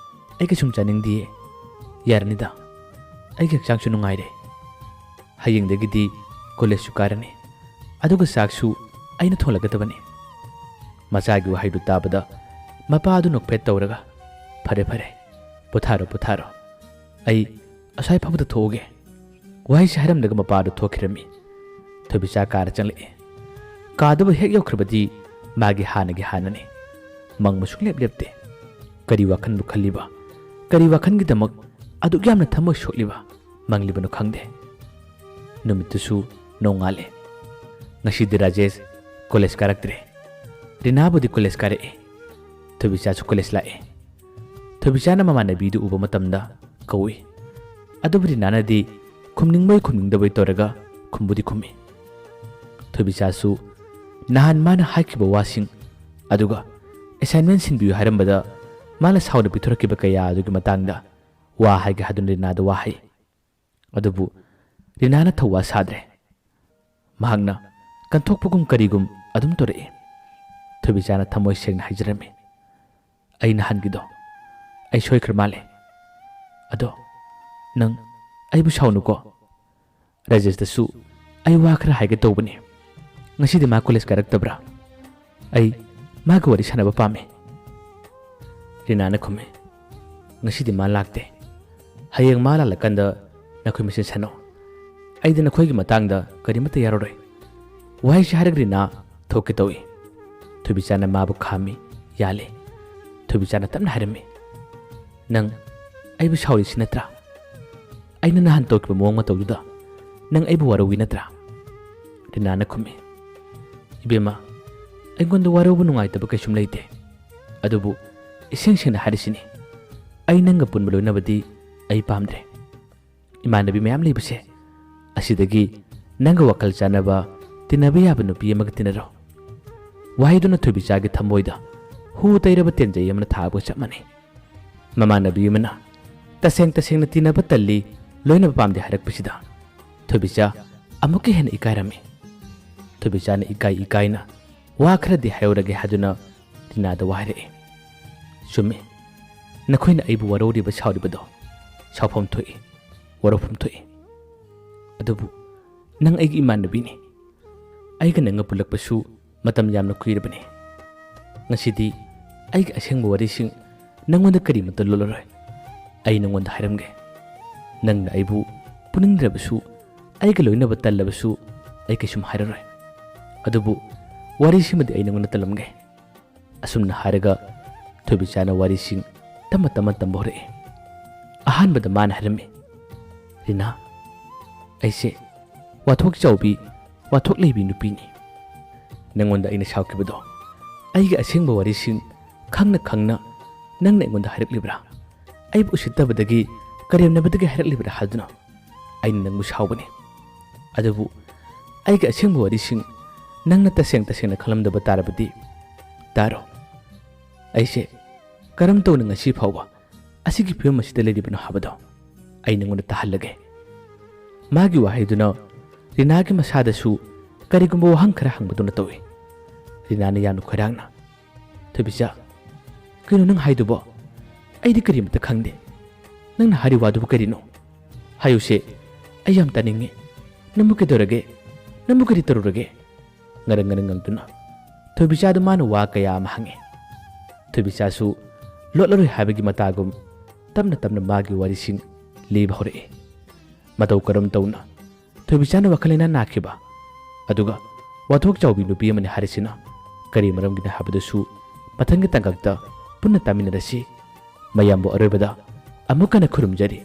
ꯑꯩ ꯀꯩꯁꯨꯝ ꯆꯥꯅꯤꯡꯗꯤꯌꯦ꯫ ꯌꯥꯔꯅꯤꯗ, ꯑꯩꯒꯤ ꯍꯛꯆꯥꯡꯁꯨ ꯅꯨꯡꯉꯥꯏꯔꯦ꯫ ꯍꯌꯦꯡꯗꯒꯤꯗꯤ ꯀꯣꯂꯦꯖꯁꯨ ꯀꯥꯔꯅꯤ, ꯑꯗꯨꯒ ꯆꯥꯛꯁꯨ ꯑꯩꯅ ꯊꯣꯡꯂꯛꯀꯗꯕꯅꯤ꯫ ꯃꯆꯥꯒꯤ ꯋꯥꯍꯩꯗꯨ ꯇꯥꯕꯗ ꯃꯄꯥ ꯑꯗꯨ ꯅꯣꯛꯐꯦꯠ ꯇꯧꯔꯒ, "ꯐꯔꯦ, ꯐꯔꯦ, ꯄꯣꯊꯥꯔꯣ, ꯄꯣꯊꯥꯔꯣ꯫ ꯑꯩ ꯑꯁ꯭ꯋꯥꯏ ꯐꯥꯎꯕꯗ ꯊꯣꯛꯎꯒꯦ"꯫ ꯋꯥꯍꯩꯁꯤ ꯍꯥꯏꯔꯝꯂꯒ ꯃꯄꯥ ꯑꯗꯨ ꯊꯣꯛꯈꯤꯔꯝꯃꯤ꯫ ꯊꯣꯏꯕꯤꯆꯥ ꯀꯥꯗ ꯆꯪꯂꯛꯏ꯫ ꯀꯥꯗꯕꯨ ꯍꯦꯛ ꯌꯧꯈ꯭ꯔꯕꯗꯤ ꯃꯥꯒꯤ ꯍꯥꯟꯅꯒꯤ ꯍꯥꯟꯅꯅꯤ꯫ ꯃꯪꯕ ꯁꯨꯡꯂꯦꯞ ꯂꯦꯞꯇꯦ꯫ ꯀꯔꯤ ꯋꯥꯈꯟꯕꯨ ꯈꯜꯂꯤꯕ? ꯀꯔꯤ ꯋꯥꯈꯟꯒꯤꯗꯃꯛ ꯑꯗꯨꯛ ꯌꯥꯝꯅ ꯊꯃꯣꯏ ꯁꯣꯛꯂꯤꯕ, ꯃꯪꯂꯤꯕꯅꯣ ꯈꯪꯗꯦ꯫ ꯅꯨꯃꯤꯠꯇꯨꯁꯨ ꯅꯣꯡꯉꯥꯜꯂꯦ꯫ ꯉꯁꯤꯗꯤ ꯔꯥꯖꯦꯁ ꯀꯣꯂꯦꯖ ꯀꯥꯔꯛꯇ꯭ꯔꯦ꯫ ꯔꯤꯅꯥꯕꯨꯗꯤ ꯀꯣꯂꯦꯖ ꯀꯥꯔꯛꯑꯦ꯫ ꯊꯣꯏꯕꯤꯆꯥꯁꯨ ꯀꯣꯂꯦꯖ ꯂꯥꯛꯑꯦ꯫ ꯊꯣꯏꯕꯤꯆꯥꯅ ꯃꯃꯥꯟꯅꯕꯤꯗꯨ ꯎꯕ ꯃꯇꯝꯗ ꯀꯧꯏ꯫ ꯑꯗꯨꯕꯨ ꯔꯤꯅꯥꯅꯗꯤ ꯈꯨꯝꯅꯤꯡꯕꯣꯏ ꯈꯨꯝꯅꯤꯡꯗꯕꯣꯏ ꯇꯧꯔꯒ ꯈꯨꯝꯕꯨꯗꯤ ꯈꯨꯝꯃꯤ꯫ ꯊꯣꯏꯕꯤꯆꯥꯁꯨ ꯅꯍꯥꯟ ꯃꯥꯅ ꯍꯥꯏꯈꯤꯕ ꯋꯥꯁꯤꯡ, ꯑꯗꯨꯒ ꯑꯦꯁꯥꯏꯟꯃꯦꯟ ꯁꯤꯟꯕꯤꯌꯨ ꯍꯥꯏꯔꯝꯕꯗ ꯃꯥꯅ ꯁꯥꯎꯅ ꯄꯤꯊꯣꯔꯛꯈꯤꯕ ꯀꯌꯥ ꯑꯗꯨꯒꯤ ꯃꯇꯥꯡꯗ ꯋꯥ ꯍꯥꯏꯒꯦ ꯍꯥꯏꯗꯨꯅ ꯔꯤꯅꯥꯗ ꯋꯥ ꯍꯥꯏ꯫ ꯑꯗꯨꯕꯨ ꯔꯤꯅꯥꯅ ꯊꯧꯋꯥ ꯁꯥꯗ꯭ꯔꯦ꯫ ꯃꯍꯥꯛꯅ ꯀꯟꯊꯣꯛꯄꯒꯨꯝ ꯀꯔꯤꯒꯨꯝ ꯑꯗꯨꯝ ꯇꯧꯔꯛꯏ꯫ ꯊꯣꯏꯕꯤꯆꯥꯅ ꯊꯃꯣꯏ ꯁꯦꯡꯅ ꯍꯥꯏꯖꯔꯝꯃꯤ, "ꯑꯩ ꯅꯍꯥꯟꯒꯤꯗꯣ ꯑꯩ ꯁꯣꯏꯈ꯭ꯔ ꯃꯥꯜꯂꯦ꯫ ꯑꯗꯣ ꯅꯪ ꯑꯩꯕꯨ ꯁꯥꯎꯅꯨꯀꯣ꯫ ꯔꯥꯖꯦꯁꯇꯁꯨ ꯑꯩ ꯋꯥ ꯈꯔ ꯍꯥꯏꯒꯦ ꯇꯧꯕꯅꯤ꯫ ꯉꯁꯤꯗꯤ ꯃꯥ ꯀꯣꯂꯦꯖ ꯀꯥꯔꯛꯇꯕ꯭ꯔꯥ? ꯑꯩ ꯃꯥꯒ ꯋꯥꯔꯤ ꯁꯥꯟꯅꯕ ꯄꯥꯝꯃꯤ"꯫ ꯔꯤꯅꯥꯅ ꯈꯨꯝꯃꯤ, "ꯉꯁꯤꯗꯤ ꯃꯥ ꯂꯥꯛꯇꯦ꯫ ꯍꯌꯦꯡ ꯃꯥ ꯂꯥꯛꯂꯀꯥꯟꯗ ꯅꯈꯣꯏ ꯃꯁꯦꯟ ꯁꯥꯟꯅꯧ꯫ ꯑꯩꯗꯤ ꯅꯈꯣꯏꯒꯤ ꯃꯇꯥꯡꯗ ꯀꯔꯤꯃꯠꯇ ꯌꯥꯔꯔꯣꯏ"꯫ ꯋꯥꯍꯩꯁꯤ ꯍꯥꯏꯔꯒ ꯔꯤꯅꯥ ꯊꯣꯛꯀꯦ ꯇꯧꯏ꯫ ꯊꯣꯏꯕꯤꯆꯥꯅ ꯃꯥꯕꯨ ꯈꯥꯝꯃꯤ, ꯌꯥꯜꯂꯤ꯫ ꯊꯣꯏꯕꯤꯆꯥꯅ ꯇꯞꯅ ꯍꯥꯏꯔꯝꯃꯤ, "ꯅꯪ ꯑꯩꯕꯨ ꯁꯥꯎꯔꯤꯁꯤ ꯅꯠꯇ꯭ꯔꯥ? ꯑꯩꯅ ꯅꯍꯥꯟ ꯇꯧꯈꯤꯕ ꯃꯑꯣꯡ ꯃꯇꯧꯗꯨꯗ ꯅꯪ ꯑꯩꯕꯨ ꯋꯥꯔꯧꯏ ꯅꯠꯇ꯭ꯔꯥ?" ꯔꯤꯅꯥꯅ ꯈꯨꯝꯃꯤ, "ꯏꯕꯦꯝꯃ, ꯑꯩꯉꯣꯟꯗ ꯋꯥꯔꯧꯕ ꯅꯨꯡꯉꯥꯏꯇꯕ ꯀꯩꯁꯨꯝ ꯂꯩꯇꯦ꯫ ꯑꯗꯨꯕꯨ ꯏꯁꯦꯡ ꯁꯦꯡꯅ ꯍꯥꯏꯔꯤꯁꯤꯅꯤ, ꯑꯩ ꯅꯪꯒ ꯄꯨꯟꯕ ꯂꯣꯏꯅꯕꯗꯤ ꯑꯩ ꯄꯥꯝꯗ꯭ꯔꯦ꯫ ꯏꯃꯥꯟꯅꯕꯤ ꯃꯌꯥꯝ ꯂꯩꯕꯁꯦ, ꯑꯁꯤꯗꯒꯤ ꯅꯪꯒ ꯋꯥꯈꯜ ꯆꯥꯟꯅꯕ, ꯇꯤꯟꯅꯕ ꯌꯥꯕ ꯅꯨꯄꯤ ꯑꯃꯒ ꯇꯤꯟꯅꯔꯣ"꯫ ꯋꯥꯍꯩꯗꯨꯅ ꯊꯣꯏꯕꯤꯆꯥꯒꯤ ꯊꯃꯣꯏꯗ ꯍꯨ ꯇꯩꯔꯕ ꯇꯦꯟꯖꯩ ꯑꯃꯅ ꯊꯥꯕꯒ ꯆꯞ ꯃꯥꯟꯅꯩ꯫ ꯃꯃꯥꯟꯅꯕꯤ ꯑꯃꯅ ꯇꯁꯦꯡ ꯇꯁꯦꯡꯅ ꯇꯤꯟꯅꯕ ꯇꯜꯂꯤ, ꯂꯣꯏꯅꯕ ꯄꯥꯝꯗꯦ ꯍꯥꯏꯔꯛꯄꯁꯤꯗ ꯊꯣꯏꯕꯤꯆꯥ ꯑꯃꯨꯛꯀ ꯍꯦꯟꯅ ꯏꯀꯥꯏꯔꯝꯃꯤ꯫ ꯊꯣꯏꯕꯤꯆꯥꯅ ꯏꯀꯥꯏ ꯏꯀꯥꯏꯅ ꯋꯥ ꯈꯔꯗꯤ ꯍꯥꯏꯍꯧꯔꯒꯦ ꯍꯥꯏꯗꯨꯅ ꯔꯤꯅꯥꯗ ꯋꯥ ꯍꯥꯏꯔꯛꯏ꯫ "ꯆꯨꯝꯃꯤ, ꯅꯈꯣꯏꯅ ꯑꯩꯕꯨ ꯋꯥꯔꯧꯔꯤꯕ ꯁꯥꯎꯔꯤꯕꯗꯣ ꯁꯥꯎꯐꯝ ꯊꯣꯛꯏ, ꯋꯥꯔꯧꯐꯝ ꯊꯣꯛꯏ꯫ ꯑꯗꯨꯕꯨ ꯅꯪ ꯑꯩꯒꯤ ꯏꯃꯥꯟꯅꯕꯤꯅꯤ꯫ ꯑꯩꯒ ꯅꯪꯒ ꯄꯨꯜꯂꯛꯄꯁꯨ ꯃꯇꯝ ꯌꯥꯝꯅ ꯀꯨꯏꯔꯕꯅꯤ꯫ ꯉꯁꯤꯗꯤ ꯑꯩꯒꯤ ꯑꯁꯦꯡꯕ ꯋꯥꯔꯤꯁꯤꯡ ꯅꯪꯉꯣꯟꯗ ꯀꯔꯤꯃꯠꯇ ꯂꯣꯠꯂꯔꯣꯏ꯫ ꯑꯩ ꯅꯪꯉꯣꯟꯗ ꯍꯥꯏꯔꯝꯒꯦ꯫ ꯅꯪꯅ ꯑꯩꯕꯨ ꯄꯨꯅꯤꯡꯗ꯭ꯔꯕꯁꯨ, ꯑꯩꯒ ꯂꯣꯏꯅꯕ ꯇꯜꯂꯕꯁꯨ, ꯑꯩ ꯀꯩꯁꯨꯝ ꯍꯥꯏꯔꯔꯣꯏ꯫ ꯑꯗꯨꯕꯨ ꯋꯥꯔꯤꯁꯤꯃꯗꯤ ꯑꯩ ꯅꯪꯉꯣꯟꯗ ꯇꯝꯂꯝꯒꯦ꯫ ꯑꯁꯨꯝꯅ ꯍꯥꯏꯔꯒ ꯊꯣꯏꯕꯤꯆꯥꯅ ꯋꯥꯔꯤꯁꯤꯡ ꯇꯞꯅ ꯇꯞꯅ ꯇꯝꯕ ꯍꯧꯔꯛꯏ꯫ ꯑꯍꯥꯟꯕꯗ ꯃꯥꯅ ꯍꯥꯏꯔꯝꯃꯤ, "ꯔꯤꯅꯥ, ꯑꯩꯁꯦ ꯋꯥꯊꯣꯛ ꯆꯥꯎꯕꯤ, ꯋꯥꯊꯣꯛ ꯂꯩꯕꯤ ꯅꯨꯄꯤꯅꯤ꯫ ꯅꯪꯉꯣꯟꯗ ꯑꯩꯅ ꯁꯥꯎꯈꯤꯕꯗꯣ, ꯑꯩꯒꯤ ꯑꯁꯦꯡꯕ ꯋꯥꯔꯤꯁꯤꯡ ꯈꯪꯅ ꯈꯪꯅ ꯅꯪꯅ ꯑꯩꯉꯣꯟꯗ ꯍꯥꯏꯔꯛꯂꯤꯕ꯭ꯔꯥ? ꯑꯩꯕꯨ ꯎꯁꯤꯠꯇꯕꯗꯒꯤ, ꯀꯔꯦꯝꯅꯕꯗꯒꯤ ꯍꯥꯏꯔꯛꯂꯤꯕ꯭ꯔꯥ ꯍꯥꯏꯗꯨꯅ ꯑꯩꯅ ꯅꯪꯕꯨ ꯁꯥꯎꯕꯅꯤ꯫ ꯑꯗꯨꯕꯨ ꯑꯩꯒꯤ ꯑꯁꯦꯡꯕ ꯋꯥꯔꯤꯁꯤꯡ ꯅꯪꯅ ꯇꯁꯦꯡ ꯇꯁꯦꯡꯅ ꯈꯜꯂꯝꯗꯕ ꯇꯥꯔꯕꯗꯤ, ꯇꯥꯔꯣ꯫ ꯑꯩꯁꯦ ꯀꯔꯝ ꯇꯧꯅ ꯉꯁꯤ ꯐꯥꯎꯕ ꯑꯁꯤꯒꯤ ꯐꯤꯕꯝ ꯑꯁꯤꯗ ꯂꯩꯔꯤꯕꯅꯣ ꯍꯥꯏꯕꯗꯣ ꯑꯩ ꯅꯉꯣꯟꯗ ꯇꯥꯍꯜꯂꯒꯦ꯫" ꯃꯥꯒꯤ ꯋꯥꯍꯩꯗꯨꯅ ꯔꯤꯅꯥꯒꯤ ꯃꯁꯥꯗꯁꯨ ꯀꯔꯤꯒꯨꯝꯕ ꯋꯥꯍꯪ ꯈꯔ ꯍꯪꯕꯗꯧꯅ ꯇꯧꯏ꯫ ꯔꯤꯅꯥꯅ ꯌꯥꯝꯅ ꯈꯣꯏꯔꯥꯡꯅ, "ꯊꯣꯏꯕꯤꯆꯥ, ꯀꯩꯅꯣ ꯅꯪ ꯍꯥꯏꯗꯨꯕꯣ? ꯑꯩꯗꯤ ꯀꯔꯤꯃꯠꯇ ꯈꯪꯗꯦ꯫ ꯅꯪꯅ ꯍꯥꯏꯔꯤ ꯋꯥꯗꯨꯕꯨ ꯀꯔꯤꯅꯣ? ꯍꯥꯏꯌꯨꯁꯦ, ꯑꯩ ꯌꯥꯝ ꯇꯥꯅꯤꯡꯉꯤ꯫ ꯅꯪꯕꯨ ꯀꯩꯗꯧꯔꯒꯦ? ꯅꯪꯕꯨ ꯀꯔꯤ ꯇꯧꯔꯨꯔꯒꯦ?" ꯉꯔꯪ ꯉꯔꯪ ꯉꯪꯗꯨꯅ ꯊꯣꯏꯕꯤꯆꯥꯗ ꯃꯥꯅ ꯋꯥ ꯀꯌꯥ ꯑꯃ ꯍꯪꯉꯤ꯫ ꯊꯣꯏꯕꯤꯆꯥꯁꯨ ꯂꯣꯠꯂꯔꯣꯏ ꯍꯥꯏꯕꯒꯤ ꯃꯇꯥꯒꯨꯝ ꯇꯞꯅ ꯇꯞꯅ ꯃꯥꯒꯤ ꯋꯥꯔꯤꯁꯤꯡ ꯂꯤꯕ ꯍꯧꯔꯛꯏ꯫ ꯃꯇꯧ ꯀꯔꯝ ꯇꯧꯅ ꯊꯣꯏꯕꯤꯆꯥꯅ ꯋꯥꯈꯜ ꯂꯩꯅꯥ ꯅꯥꯈꯤꯕ, ꯑꯗꯨꯒ ꯋꯥꯊꯣꯛ ꯆꯥꯎꯕꯤ ꯅꯨꯄꯤ ꯑꯃꯅꯤ ꯍꯥꯏꯔꯤꯁꯤꯅ ꯀꯔꯤ ꯃꯔꯝꯒꯤꯅꯣ ꯍꯥꯏꯕꯗꯨꯁꯨ ꯃꯊꯪꯒꯤ ꯇꯥꯡꯀꯛꯇ ꯄꯨꯟꯅ ꯇꯥꯃꯤꯟꯅꯔꯁꯤ꯫ ꯃꯌꯥꯝꯕꯨ ꯑꯔꯣꯏꯕꯗ ꯑꯃꯨꯛ ꯍꯟꯅ ꯈꯨꯔꯨꯝꯖꯔꯤ꯫